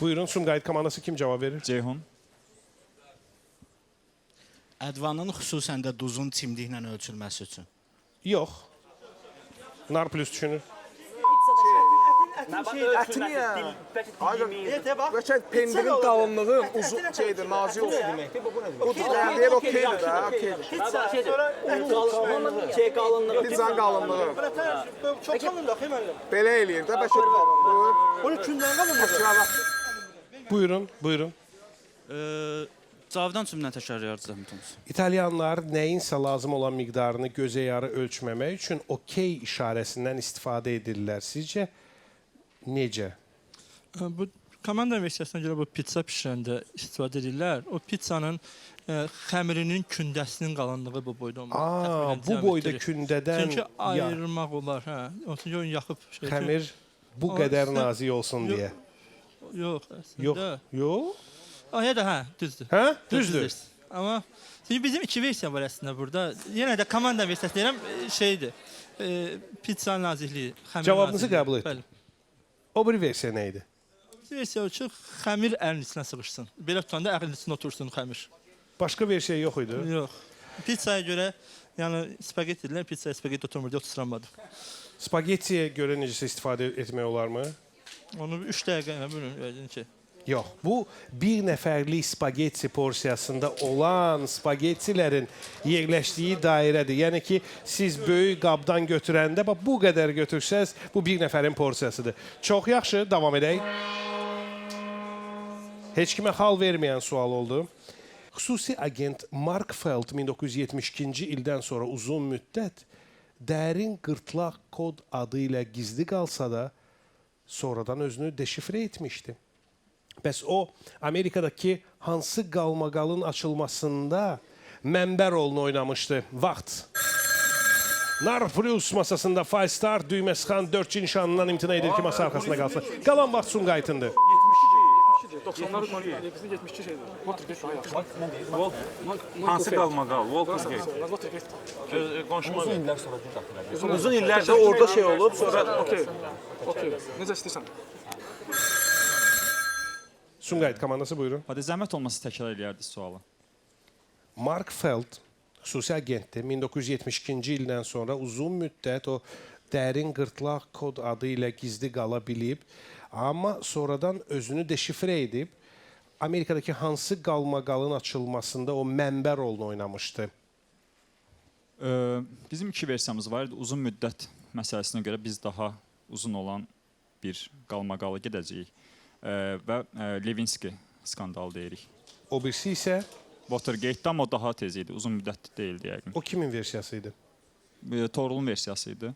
Buyurun, Sumqayıt komandası kim cavab verir? Ceyhun. Ədvanın xüsusən də duzun çimdiklə ölçülməsi üçün. Yox. Nar Plus düşünür. Ətini ya. Bəlkə pendirin qalınlığı uzun şeydir, nazik olsun deməkdir. Bu deyir okeydir də, okeydir. Pizzanın qalınlığı. Çox qalındır axı müəllim. Belə eləyir də, bəlkə Bunu kündən qalınlığı. Buyurun, buyurun. Cavidan cümləni təkrarlayardı zəhmət olmasa. İtalyanlar nəyinsə lazım olan miqdarını gözə yarı ölçməmək üçün okey işarəsindən istifadə edirlər. Sizcə necə? Bu komanda versiyasına görə bu pizza pişirəndə istifadə edirlər. O pizzanın xəmirinin kündəsinin qalınlığı bu boyda olmalı. Aa, Təxminən bu boyda diametri. kündədən Çünki ayırmaq olar, hə. Çünki onu yaxıb şey. Xəmir bu qədər nazik olsun deyə. Yox, əslində. Yox, yox. Ya da hə, düzdür. Hə? Düzdür. Amma çünki bizim iki versiya var əslində burada. Yenə də komanda versiyası deyirəm, şeydir. Pizza nazikliyi, xəmir Cavabınızı nazikliyi. qəbul etdim. Bəli. O bir versiya nə idi? Bir versiya o ki, xəmir əlin içinə sıxışsın. Belə tutanda əlin içinə otursun xəmir. Başqa versiya yox idi? Yox. Pizzaya görə, yəni spagetti dedilər, pizzaya spagetti oturmur deyə oturmadı. Spagettiyə görə necəsə istifadə etmək olarmı? Onu 3 dəqiqə, nə bilim, yəqin ki. Yox, bu bir nəfərlik spagetti porsiyasında olan spagettilərin yerləşdiyi dairədir. Yəni ki, siz böyük qabdan götürəndə, bax bu qədər götürsəz, bu bir nəfərin porsiyasıdır. Çox yaxşı, davam edək. Heç kimə xal verməyən sual oldu. Xüsusi agent Mark Feld 1972-ci ildən sonra uzun müddət dərin qırtlaq kod adı ilə gizli qalsa da, sonradan özünü deşifrə etmişdi. Bəs o, Amerikadakı hansı qalmaqalın açılmasında mənbə rolunu oynamışdı? Vaxt. Nar Plus masasında Five Star düymə sıxan 4-cü nişanından imtina edir ki, masa arxasında qalsın. Qalan vaxt Sumqayıtındır. 90-lar bizim 72 şeydir. Watergate daha yaxşı. Hansı qalmaqal? Watergate. Qonşuma Uzun ver. illər sonra bir daxil Uzun illərdə orada şey olub, sonra Okey. Okey. Necə istəyirsən. Sumqayıt komandası buyurun. Hadi zəhmət olmasa təkrar eləyərdi sualı. Mark Feld xüsusi agentdir. 1972-ci ildən sonra uzun müddət o dərin qırtlaq kod adı ilə gizli qala bilib, amma sonradan özünü deşifrə edib Amerikadakı hansı qalmaqalın açılmasında o mənbə rolunu oynamışdı? Bizim iki versiyamız var idi. Uzun müddət məsələsinə görə biz daha uzun olan bir qalmaqala gedəcəyik. Və Levinsky skandalı deyirik. O birisi isə? Watergate-də, amma o daha tez idi. Uzun müddətli deyildi yəqin. O kimin versiyası idi? Toğrulun versiyası idi.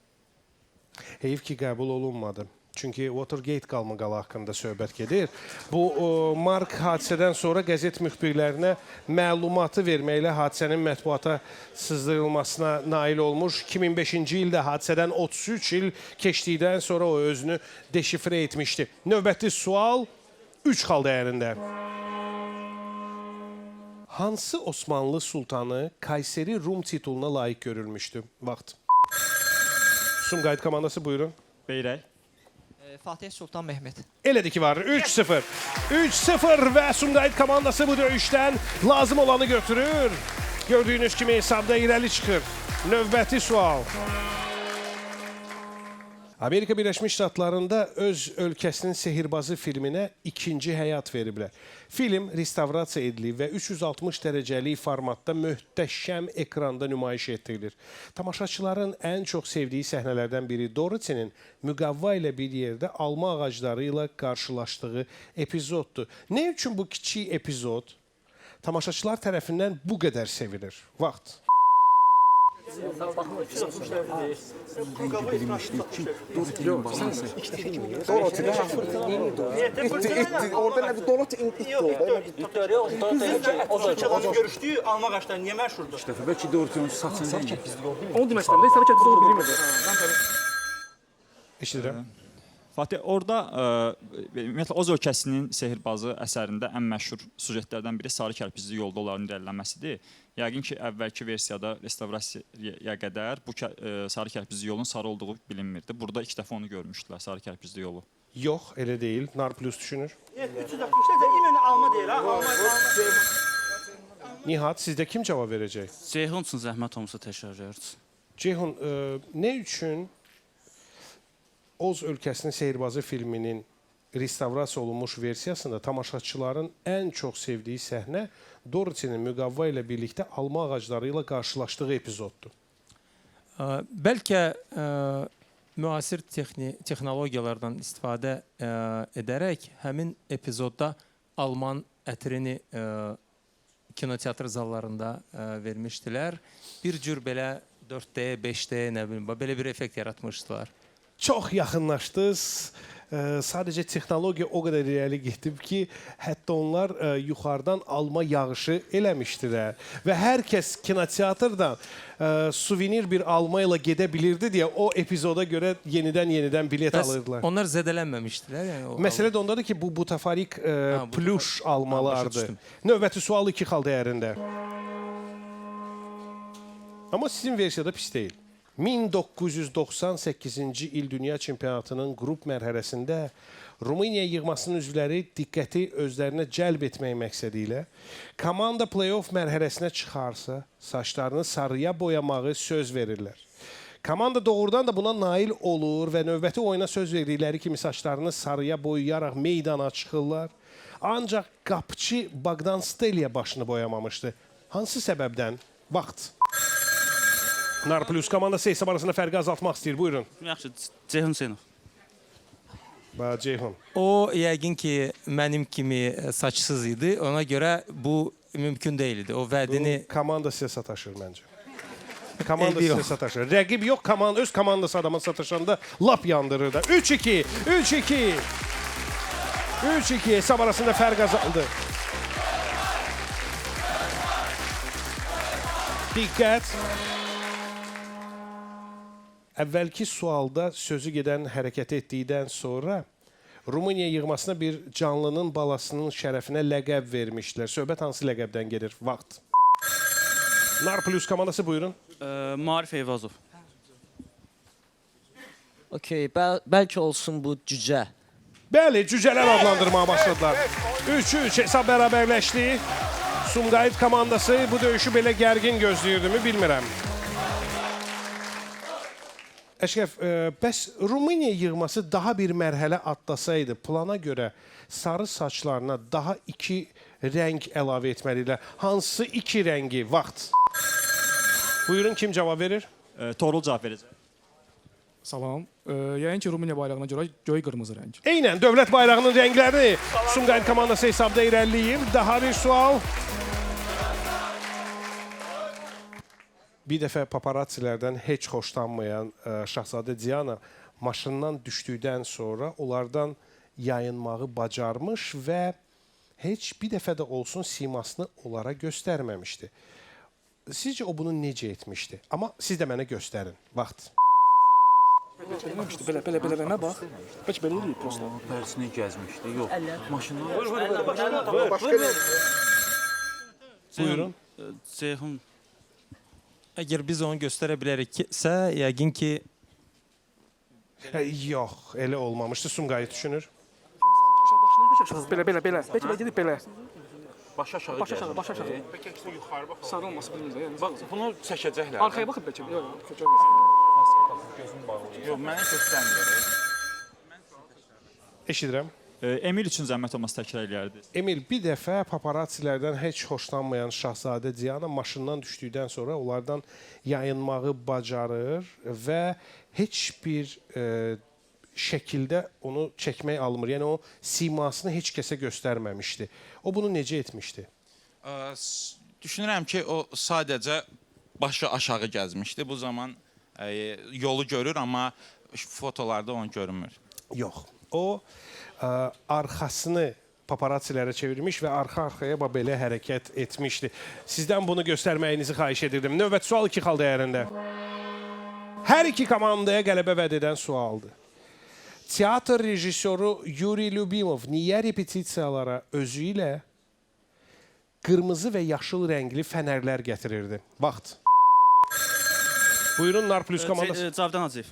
Heyif ki, qəbul olunmadı. Çünki Watergate qalmaqalı haqqında söhbət gedir. Bu Mark hadisədən sonra qəzet müxbirlərinə məlumatı verməklə hadisənin mətbuata sızdırılmasına nail olmuş. 2005-ci ildə hadisədən 33 il keçdikdən sonra o özünü deşifrə etmişdi. Növbəti sual 3 xal dəyərində. Hansı Osmanlı sultanı Kayseri Rum tituluna layiq görülmüşdü? Vaxt. Sumqayıt komandası buyurun. Beyrək. Fatih Sultan Mehmet. Elədir ki var. 3-0. 3-0 və Sumqayıt komandası bu döyüşdən lazım olanı götürür. Gördüyünüz kimi hesabda irəli çıxır. Növbəti sual. Amerika Birləşmiş Ştatlarında öz ölkəsinin sehirbazı filminə ikinci həyat veriblər. Film restavrasiya edilib və 360 dərəcəlik formatda möhtəşəm ekranda nümayiş etdirilir. Tamaşaçıların ən çox sevdiyi səhnələrdən biri Dorothy'nin müqavva ilə bir yerdə alma ağacları ilə qarşılaşdığı epizoddur. Nə üçün bu kiçik epizod tamaşaçılar tərəfindən bu qədər sevilir? Vaxt. Dorothy də. İtdi, orada nədir? Dorothy itdi orada. O görüşdüyü alma ağacları niyə məşhurdur? Dəfə bəlkə Dorothy onun saçını Onu demək istəmirəm. Sarı kərpiz onu bilmirdi. Eşidirəm. Fatih, orada ümumiyyətlə Oz ölkəsinin sehirbazı əsərində ən məşhur sujetlərdən biri sarı kərpizli yolda onların irəlilənməsidir. Yəqin ki, əvvəlki versiyada restavrasiyaya qədər bu sarı kərpizli yolun sarı olduğu bilinmirdi. Burada ilk dəfə onu görmüşdülər, sarı kərpizli yolu. Yox, elə deyil. Nar Plus düşünür. 360 da imенно alma deyil ha. Alma. Nihat, sizdə kim cavab verəcək? Ceyhun üçün zəhmət olmasa təşəkkür. Ceyhun, nə üçün Oz ölkəsinin sehirbazı filminin restavrasiya olunmuş versiyasında tamaşaçıların ən çox sevdiyi səhnə Dorothy'nin müqavva ilə birlikdə alma ağacları ilə qarşılaşdığı epizoddur? Bəlkə müasir texnologiyalardan istifadə edərək həmin epizodda alman ətrini kinoteatr zallarında vermişdilər. Bir cür belə 4D, 5D, nə bilim, belə bir effekt yaratmışdılar. Çox yaxınlaşdınız. Sadəcə texnologiya o qədər irəli gedib ki, hətta onlar yuxarıdan alma yağışı eləmişdilər. Və hər kəs kinoteatrdan suvenir bir alma ilə gedə bilirdi deyə o epizoda görə yenidən bilet Bəs alırdılar. Onlar zədələnməmişdilər. Yəni o Məsələ də ondadır ki, bu butafarik pluş almalardır. Başa düşdüm. Növbəti sual 2 xal dəyərində. Amma sizin versiyada pis deyil. 1998-ci il Dünya Çempionatının qrup mərhələsində Rumıniya yığmasının üzvləri diqqəti özlərinə cəlb etmək məqsədi ilə komanda play-off mərhələsinə çıxarsa, saçlarını sarıya boyamağı söz verirlər. Komanda doğrudan da buna nail olur və növbəti oyuna söz verdikləri kimi saçlarını sarıya boyayaraq meydana çıxırlar. Ancaq qapıçı Bogdan Steliya başını boyamamışdı. Hansı səbəbdən? Vaxt. Nar Plus komandası hesab arasında fərqi azaltmaq istəyir. Buyurun. Yaxşı, Ceyhun Hüseynov. Ceyhun. O yəqin ki, mənim kimi saçsız idi. Ona görə bu mümkün deyildi. O vədini... Bu komanda sizə sataşır məncə. Komanda Eybi sizə yox. sataşır. Rəqib yox, komanda, öz komandası adama sataşanda lap yandırır da. 3-2, 3-2. 3-2 hesab arasında fərq azaldı. Diqqət. Əvvəlki sualda sözü gedən hərəkəti etdikdən sonra Rumıniya yığmasına bir canlının balasının şərəfinə ləqəb vermişdilər. Söhbət hansı ləqəbdən gedir? Vaxt. Nar Plus komandası buyurun. Marif Eyvazov. Okey, bəlkə olsun bu cücə. Bəli, cücələr adlandırmağa başladılar. 3-3 hesab bərabərləşdi. Sumqayıt komandası bu döyüşü belə gərgin gözləyirdimi bilmirəm. Əşrəf, bəs Rumıniya yığması daha bir mərhələ atlasaydı, plana görə sarı saçlarına daha 2 rəng əlavə etməlidirlər. Hansı 2 rəngi? Vaxt. Buyurun, kim cavab verir? Toğrul cavab verəcək. Salam. Yəqin ki, Rumıniya bayrağına görə göy qırmızı rəng. Eynən dövlət bayrağının rəngləri Sumqayıt komandası hesabda irəliləyir. Daha bir sual. Bir dəfə paparatsilərdən heç xoşlanmayan Şahzadə Diana maşından düşdükdən sonra onlardan yayınmağı bacarmış və heç bir dəfə də olsun simasını onlara göstərməmişdi. Sizcə o bunu necə etmişdi? Amma siz də mənə göstərin. Vaxt. Eləməmişdi. Belə, belə, belə, belə bax. Bəlkə belə eləyib prosta. Bərisini gəzmişdi. Yox. Maşından. Vur, vur, vur. Başqa nə? Buyurun. Ceyhun. Əgər biz onu göstərə biləriksə, yəqin ki... Yox, elə olmamışdı. Sumqayıt düşünür. Belə, belə, belə. Bəlkə belə gedib belə. Baş aşağı Baş aşağı, baş aşağı. Bəlkə əksinə yuxarı baxır. Sarı olması bilmirəm də. Yəni. Bax, bunu çəkəcəklər. Arxaya baxıb bəlkə. Yox, yox, görmürəm. Maska taxıb gözünü bağlayır. Yox, mənə göstərmir. Eşidirəm. Emil üçün zəhmət olmasa təkrar eləyərdi. Emil, bir dəfə paparatsilərdən heç xoşlanmayan Şahzadə Diana maşından düşdükdən sonra onlardan yayınmağı bacarır və heç bir şəkildə onu çəkmək almır. Yəni, o simasını heç kəsə göstərməmişdi. O bunu necə etmişdi? Düşünürəm ki, o sadəcə başı aşağı gəzmişdi. Bu zaman yolu görür, amma fotolarda onu görünmür. Yox. O arxasını paparatsilərə çevirmiş və arxa-arxaya belə hərəkət etmişdi. Sizdən bunu göstərməyinizi xahiş edirdim. Növbəti sual 2 xal dəyərində. Hər iki komandaya qələbə vəd edən sualdır. Teatr rejissoru Yuri Lyubimov niyə repetisiyalara özü ilə qırmızı və yaşıl rəngli fənərlər gətirirdi? Vaxt. Buyurun, Nar Plus komandası. Cavidan Hacıyev.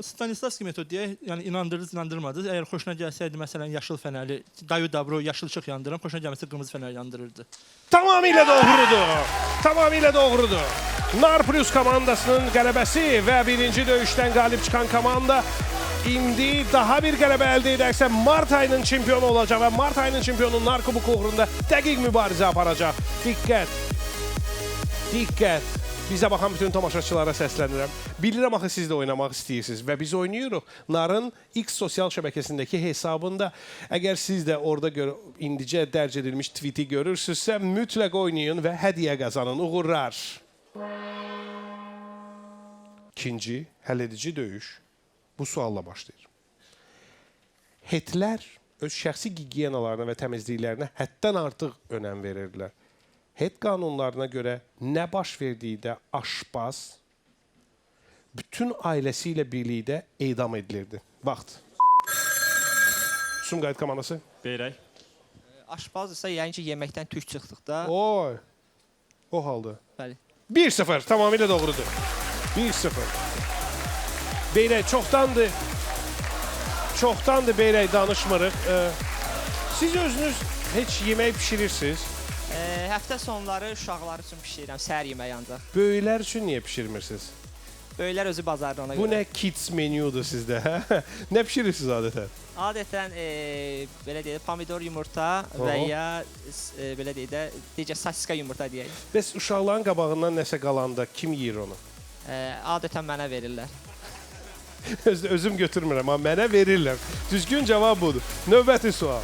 Stanislavski metod deyək, yəni inandırdınız, inandırmadınız. Əgər xoşuna gəlsəydi, məsələn, yaşıl fənəri, dayu dabro, yaşıl işıq yandıran, xoşuna gəlməsə qırmızı fənər yandırırdı. Tamamilə doğrudur. Tamamilə doğrudur. Nar Plus komandasının qələbəsi və birinci döyüşdən qalib çıxan komanda indi daha bir qələbə əldə edərsə mart ayının çempionu olacaq və mart ayının çempionu Nar Kuboku uğrunda dəqiq mübarizə aparacaq. Diqqət! Diqqət! Bizə baxan bütün tamaşaçılara səslənirəm. Bilirəm axı siz də oynamaq istəyirsiniz və biz oynayırıq. Narın X sosial şəbəkəsindəki hesabında. Əgər siz də orada indicə dərc edilmiş tweeti görürsünüzsə, mütləq oynayın və hədiyyə qazanın. Uğurlar. İkinci həlledici döyüş bu sualla başlayır. Hetlər öz şəxsi gigiyenalarına və təmizliklərinə həddən artıq önəm verirdilər. Het qanunlarına görə nə baş verdikdə aşpaz bütün ailəsi ilə birlikdə edam edilirdi. Vaxt. Sumqayıt komandası. Beyrək. Aşpaz isə yəqin ki, yeməkdən tük çıxdıqda. Oy. O halda. Bəli. 1-0. Tamamilə doğrudur. 1-0. Beyrək çoxdandır. Çoxdandır Beyrək danışmırıq. Siz özünüz heç yemək pişirirsiniz? Həftə sonları uşaqlar üçün pişirirəm, səhər yeməyi ancaq. Böyüklər üçün niyə pişirmirsiniz? Böyüklər özü bazarda ona görə. Bu nə kids menyudur sizdə, hə? Nə pişirirsiniz adətən? Adətən, belə deyək, pomidor yumurta və ya, belə deyək də, necə sosiska yumurta deyək. Bəs uşaqların qabağından nəsə qalanda kim yeyir onu? Adətən mənə verirlər. Özüm götürmürəm, amma mənə verirlər. Düzgün cavab budur. Növbəti sual.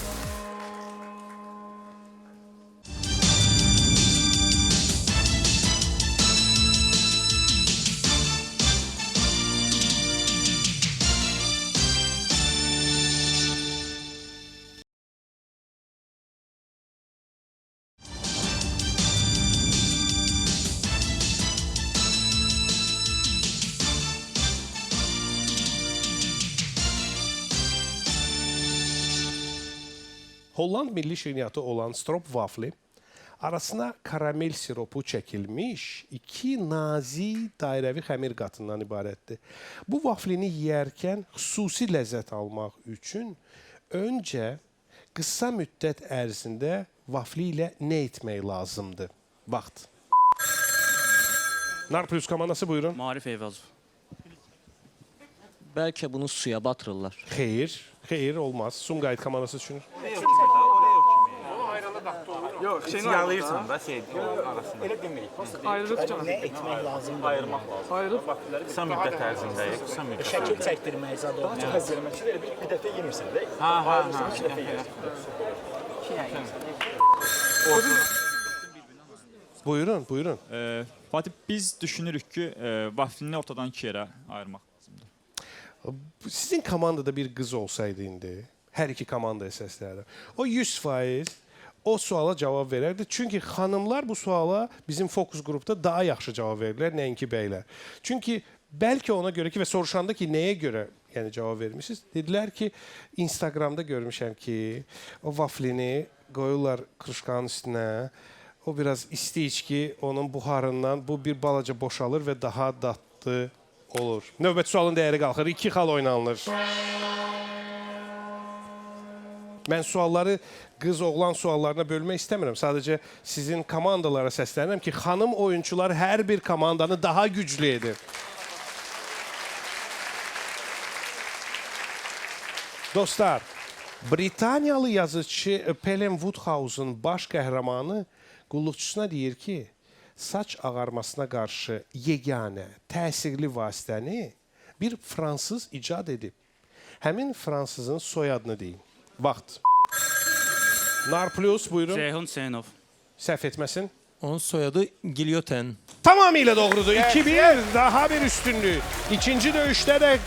Holland milli şirniyyatı olan stroopwafeli arasına karamel siropu çəkilmiş iki nazik dairəvi xəmir qatından ibarətdir. Bu vaflini yeyərkən xüsusi ləzzət almaq üçün öncə qısa müddət ərzində vafli ilə nə etmək lazımdır? Vaxt. Nar Plus komandası buyurun. Marif Eyvazov. Bəlkə bunu suya batırırlar. Xeyr, xeyr olmaz. Sumqayıt komandası düşünür. Yox, şeyini yalayırsan da şey arasında. Elə demirik. Ayırıb nə etmək lazımdır? Ayırmaq lazım. Ayırıb qısa müddət ərzində, qısa müddət. Şəkil çəkdirmək zad olmaz. Daha çox həzz eləmək üçün elə bir dəfə yemirsən də. Ayırırsan, iki dəfə yeyirsən. Buyurun, buyurun. Fatih, biz düşünürük ki, vaflini ortadan iki yerə ayırmaq lazımdır. Sizin komandada bir qız olsaydı indi, hər iki komandaya səslənirəm. O 100% o suala cavab verərdi. Çünki xanımlar bu suala bizim fokus qrupda daha yaxşı cavab verirlər, nəinki bəylər. Çünki bəlkə ona görə ki, və soruşanda ki, nəyə görə yəni cavab vermişsiniz? Dedilər ki, Instagramda görmüşəm ki, o vaflini qoyurlar kruşkanın üstünə. O biraz isti içki, onun buxarından bu bir balaca boşalır və daha dadlı olur. Növbəti sualın dəyəri qalxır. 2 xal oynanılır. Mən sualları qız-oğlan suallarına bölmək istəmirəm. Sadəcə sizin komandalara səslənirəm ki, xanım oyunçular hər bir komandanı daha güclü edir. Dostlar, Britaniyalı yazıçı Pelham Woodhouse'un baş qəhrəmanı qulluqçusuna deyir ki, saç ağarmasına qarşı yeganə, təsirli vasitəni bir fransız icad edib. Həmin fransızın soyadını deyin. Vaxt. Nar Plus, buyurun. Ceyhun Hüseynov. Səhv etməsin. Onun soyadı Gilyoten. Tamamilə doğrudur. 2-1, daha bir üstünlük. İkinci döyüşdə də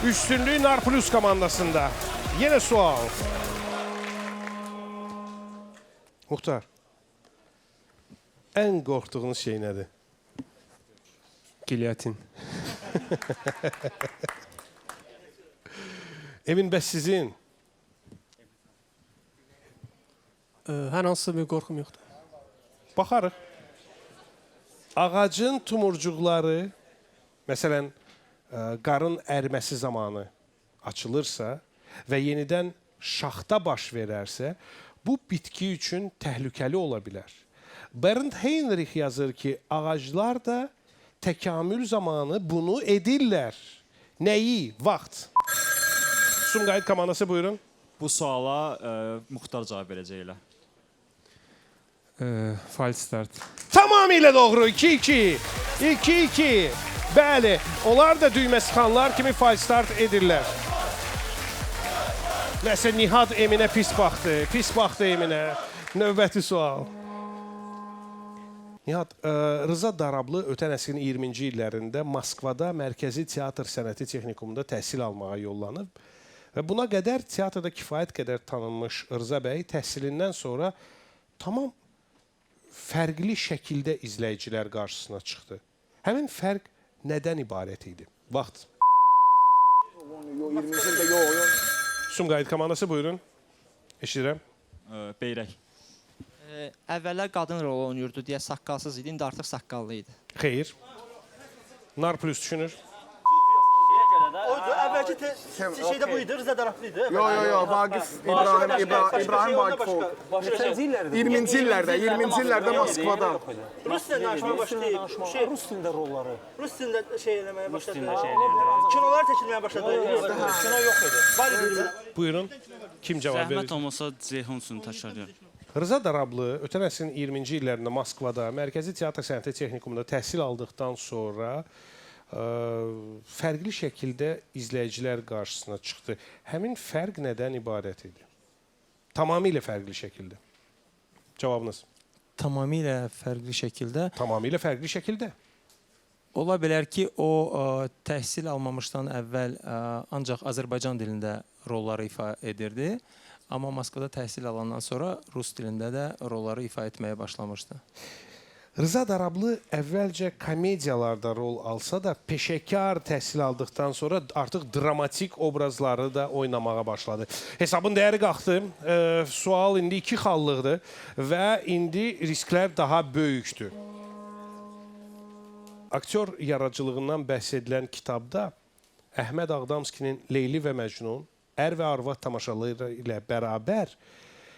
üstünlük Nar Plus komandasında. Yenə sual. Muxtar, ən qorxduğunuz şey nədir? Gilyotin. Emin, bəs sizin? Hər hansısa bir qorxum yoxdur. Baxarıq. Ağacın tumurcuqları, məsələn, qarın əriməsi zamanı açılırsa və yenidən şaxta baş verərsə, bu bitki üçün təhlükəli ola bilər. Bernd Heinrich yazır ki, ağaclar da təkamül zamanı bunu edirlər. Nəyi? Vaxt. Sumqayıt komandası buyurun. Bu suala Muxtar cavab verəcək elə. Falstart. Tamamilə doğru. 2-2. 2-2. Bəli, onlar da düymə sıxanlar kimi falstart edirlər. Nəsə Nihad Eminə pis baxdı. Pis baxdı Eminə. Növbəti sual. Nihat, Rıza Darablı ötən əsrin 20-ci illərində Moskvada Mərkəzi Teatr Sənəti Texnikumunda təhsil almağa yollanıb və buna qədər teatrda kifayət qədər tanınmış Rıza bəy təhsilindən sonra tamam fərqli şəkildə izləyicilər qarşısına çıxdı. Həmin fərq nədən ibarət idi? Vaxt. 20-ci ildə yox. Sumqayıt komandası buyurun. Eşidirəm. Beyrək. Əvvəllər qadın rolu oynayırdı deyə saqqalsız idi, indi artıq saqqallı idi. Xeyr. Nar Plus düşünür. Oydu, əvvəlki şeydə bu idi, Rıza Daraflı idi. Yo, yo, yo, Vaqif İbrahim Vaqif oldu. Neçənci illərdə? 20-ci illərdə, 20-ci illərdə Moskvada. Rus dilində danışmağa başlayıb. Şey, Rus dilində rolları. Rus dilində şey eləməyə başladı. dilində şey eləyirdi. Kinolar çəkilməyə başladı. Kino yox idi. Var idi. Buyurun. Kim cavab verir? Zəhmət olmasa Ceyhun üçün təkrarlayıram. Rıza Darablı ötən əsrin 20-ci illərində Moskvada Mərkəzi Teatr Sənəti Texnikumunda təhsil aldıqdan sonra fərqli şəkildə izləyicilər qarşısına çıxdı. Həmin fərq nədən ibarət idi? Tamamilə fərqli şəkildə. Cavabınız? Tamamilə fərqli şəkildə. Tamamilə fərqli şəkildə. Ola bilər ki, o təhsil almamışdan əvvəl ancaq Azərbaycan dilində rolları ifa edirdi. Amma Moskvada təhsil alandan sonra rus dilində də rolları ifa etməyə başlamışdı. Rıza Darablı əvvəlcə komediyalarda rol alsa da, peşəkar təhsil aldıqdan sonra artıq dramatik obrazları da oynamağa başladı. Hesabın dəyəri qalxdı. Sual indi 2 xallıqdır və indi risklər daha böyükdür. Aktyor yaradıcılığından bəhs edilən kitabda Əhməd Ağdamskinin Leyli və Məcnun, Ər və Arvad tamaşaları ilə bərabər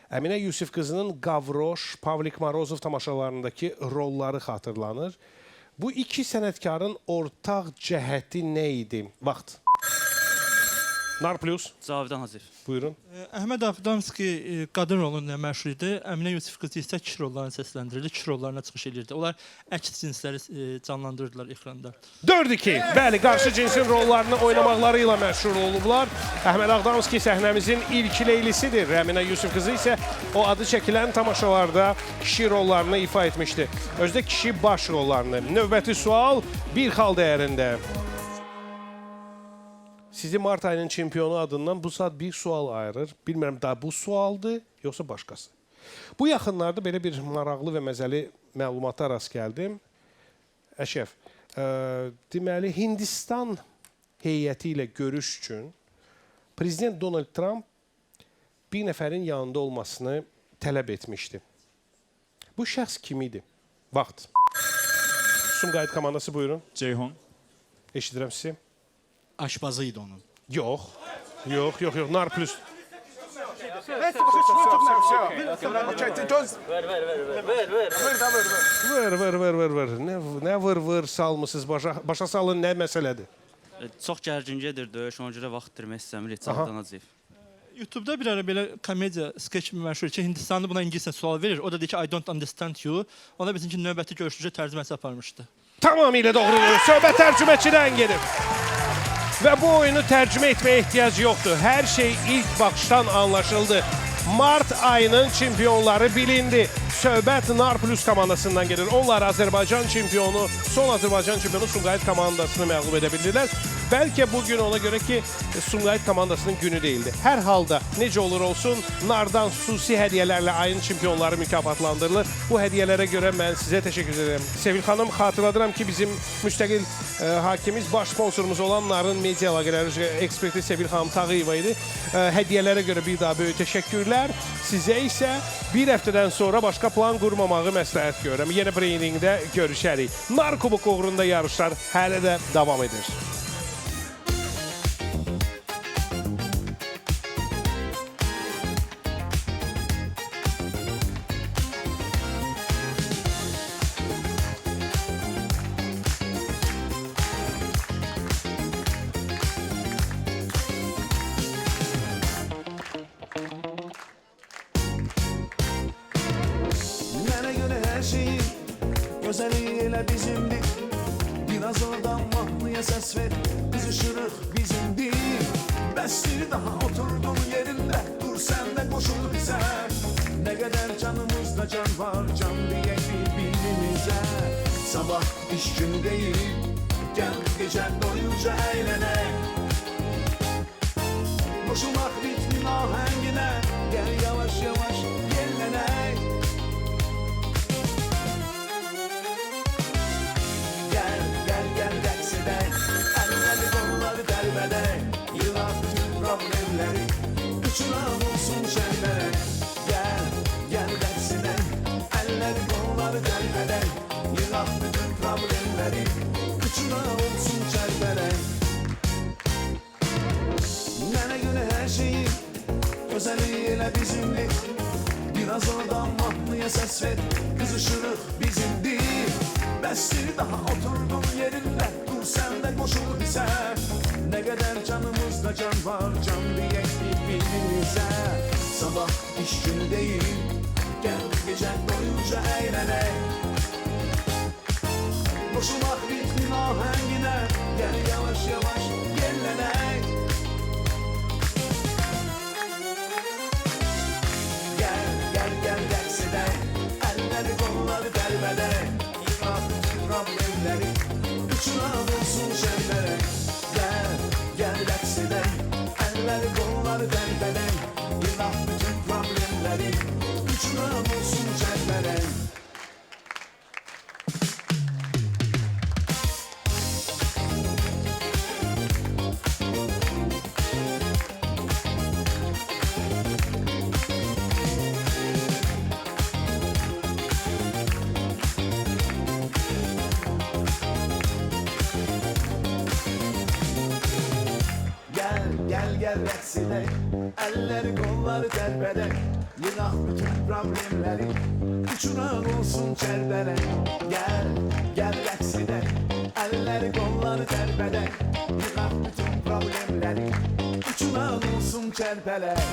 Əminə Yusif qızının Qavroş, Pavlik Morozov tamaşalarındakı rolları xatırlanır. Bu iki sənətkarın ortaq cəhəti nə idi? Vaxt. Nar Plus. Cavidan Hacıyev. Buyurun. Əhməd Ağdamski qadın rolunda məşhur idi. Əminə Yusif qızı isə kişi rollarını səsləndirirdi, kişi rollarına çıxış edirdi. Onlar əks cinsləri canlandırırdılar ekranda. 4-2. Bəli, qarşı cinsin rollarını oynamaqları ilə məşhur olublar. Əhməd Ağdamski səhnəmizin ilk leylisidir. Əminə Yusif qızı isə o adı çəkilən tamaşalarda kişi rollarını ifa etmişdi. Özdə kişi baş rollarını. Növbəti sual bir xal dəyərində. Sizi mart ayının çempionu adından bu saat bir sual ayırır. Bilmirəm daha bu sualdır, yoxsa başqası. Bu yaxınlarda belə bir maraqlı və məzəli məlumata rast gəldim. Əşrəf, deməli Hindistan heyəti ilə görüş üçün Prezident Donald Trump bir nəfərin yanında olmasını tələb etmişdi. Bu şəxs kim idi? Vaxt. Sumqayıt komandası buyurun. Ceyhun. Eşidirəm sizi. Aşpazı idi onun. Yox. Yox, yox, yox. Nar Plus. Ver, ver, ver, ver, ver, ver. Vır, vır, vır, vır, vır. Nə vır, vır salmısınız başa, başa salın nə məsələdir? Çox gərgin gedir döyüş, ona görə vaxt itirmək istəmirik Cavidan Hacıyev. YouTube'da bir ara belə komediya skeç məşhur ki, Hindistanlı buna ingiliscə sual verir. O da deyir ki, I don't understand you. Ona bilsin ki, növbəti görüşücə tərcüməsi aparmışdı. Tamamilə doğrudur. Söhbət tərcüməçidən gedir. Və bu oyunu tərcümə etməyə ehtiyac yoxdur. Hər şey ilk baxışdan anlaşıldı. Mart ayının çempionları bilindi. Söhbət Nar Plus komandasından gedir. Onlar Azərbaycan çempionu, son Azərbaycan çempionu Sumqayıt komandasını məğlub edə bildilər. Bəlkə bugün ona görə ki, Sumqayıt komandasının günü deyildi. Hər halda necə olur olsun, Nardan xüsusi hədiyyələrlə ayın çempionları mükafatlandırılır. Bu hədiyyələrə görə mən sizə təşəkkür edirəm. Sevil xanım, xatırladıram ki, bizim müstəqil hakimiz, baş sponsorumuz olan Narın media əlaqələri üzrə eksperti Sevil xanım Tağıyeva idi. Hədiyyələrə görə bir daha böyük təşəkkürlər. Sizə isə bir həftədən sonra başqa plan qurmamağı məsləhət görürəm. Yenə Brainringdə görüşərik. Nar Kuboku uğrunda yarışlar hələ də davam edir. Mənə gözəli elə bizimdir. Biraz oradan mahnıya səs ver, qızışırıq bizimdir. Bəsdir daha oturdun yerində, dur sən də qoşul bizə. Nə qədər canımızda can var, can deyək bir-birimizə. Sabah iş günü deyil, gəl gecə doyunca əylənək. Qoşulaq ritmin ahənginə, gəl yavaş yavaş yellənək. Gel gel gel rəqs edək, əlləri qolları dərbədək. Yığaq bütün problemləri, uçuraq olsun şərlərə. Gel gel rəqs edək, əlləri qolları dərbədək. Yığaq bütün problemləri, uçuraq olsun şərlərə. Mənə görə hər şeyin gözəli elə bizimdir. Biraz oradan mahnıya səs ver, qızışırıq bizimdir. Bəsdir daha oturdun yerində, dur sən də qoşul bizə. Nə qədər canımızda can var, can deyək bir-birimizə. Sabah iş günü deyil, gəl gecə doyunca əylənək. Qoşulaq ritmin ahənginə, gəl yavaş yavaş yellənək. Gel gel gel rəqs edək, əlləri qolları dərbədək. Yığaq bütün problemləri, uçuraq olsun şərlərə. Gel gel rəqs edək, əlləri qolları dərbədək. Yığaq bütün problemləri, uçuraq olsun şərlərə. Gel gel gel rəqs edək, əlləri qolları tərpədək. Yığaq bütün problemləri, uçuraq olsun çərpərək. Gel gel rəqs edək, əlləri qolları tərpədək. Yığaq bütün problemləri, uçuraq olsun çərpərək.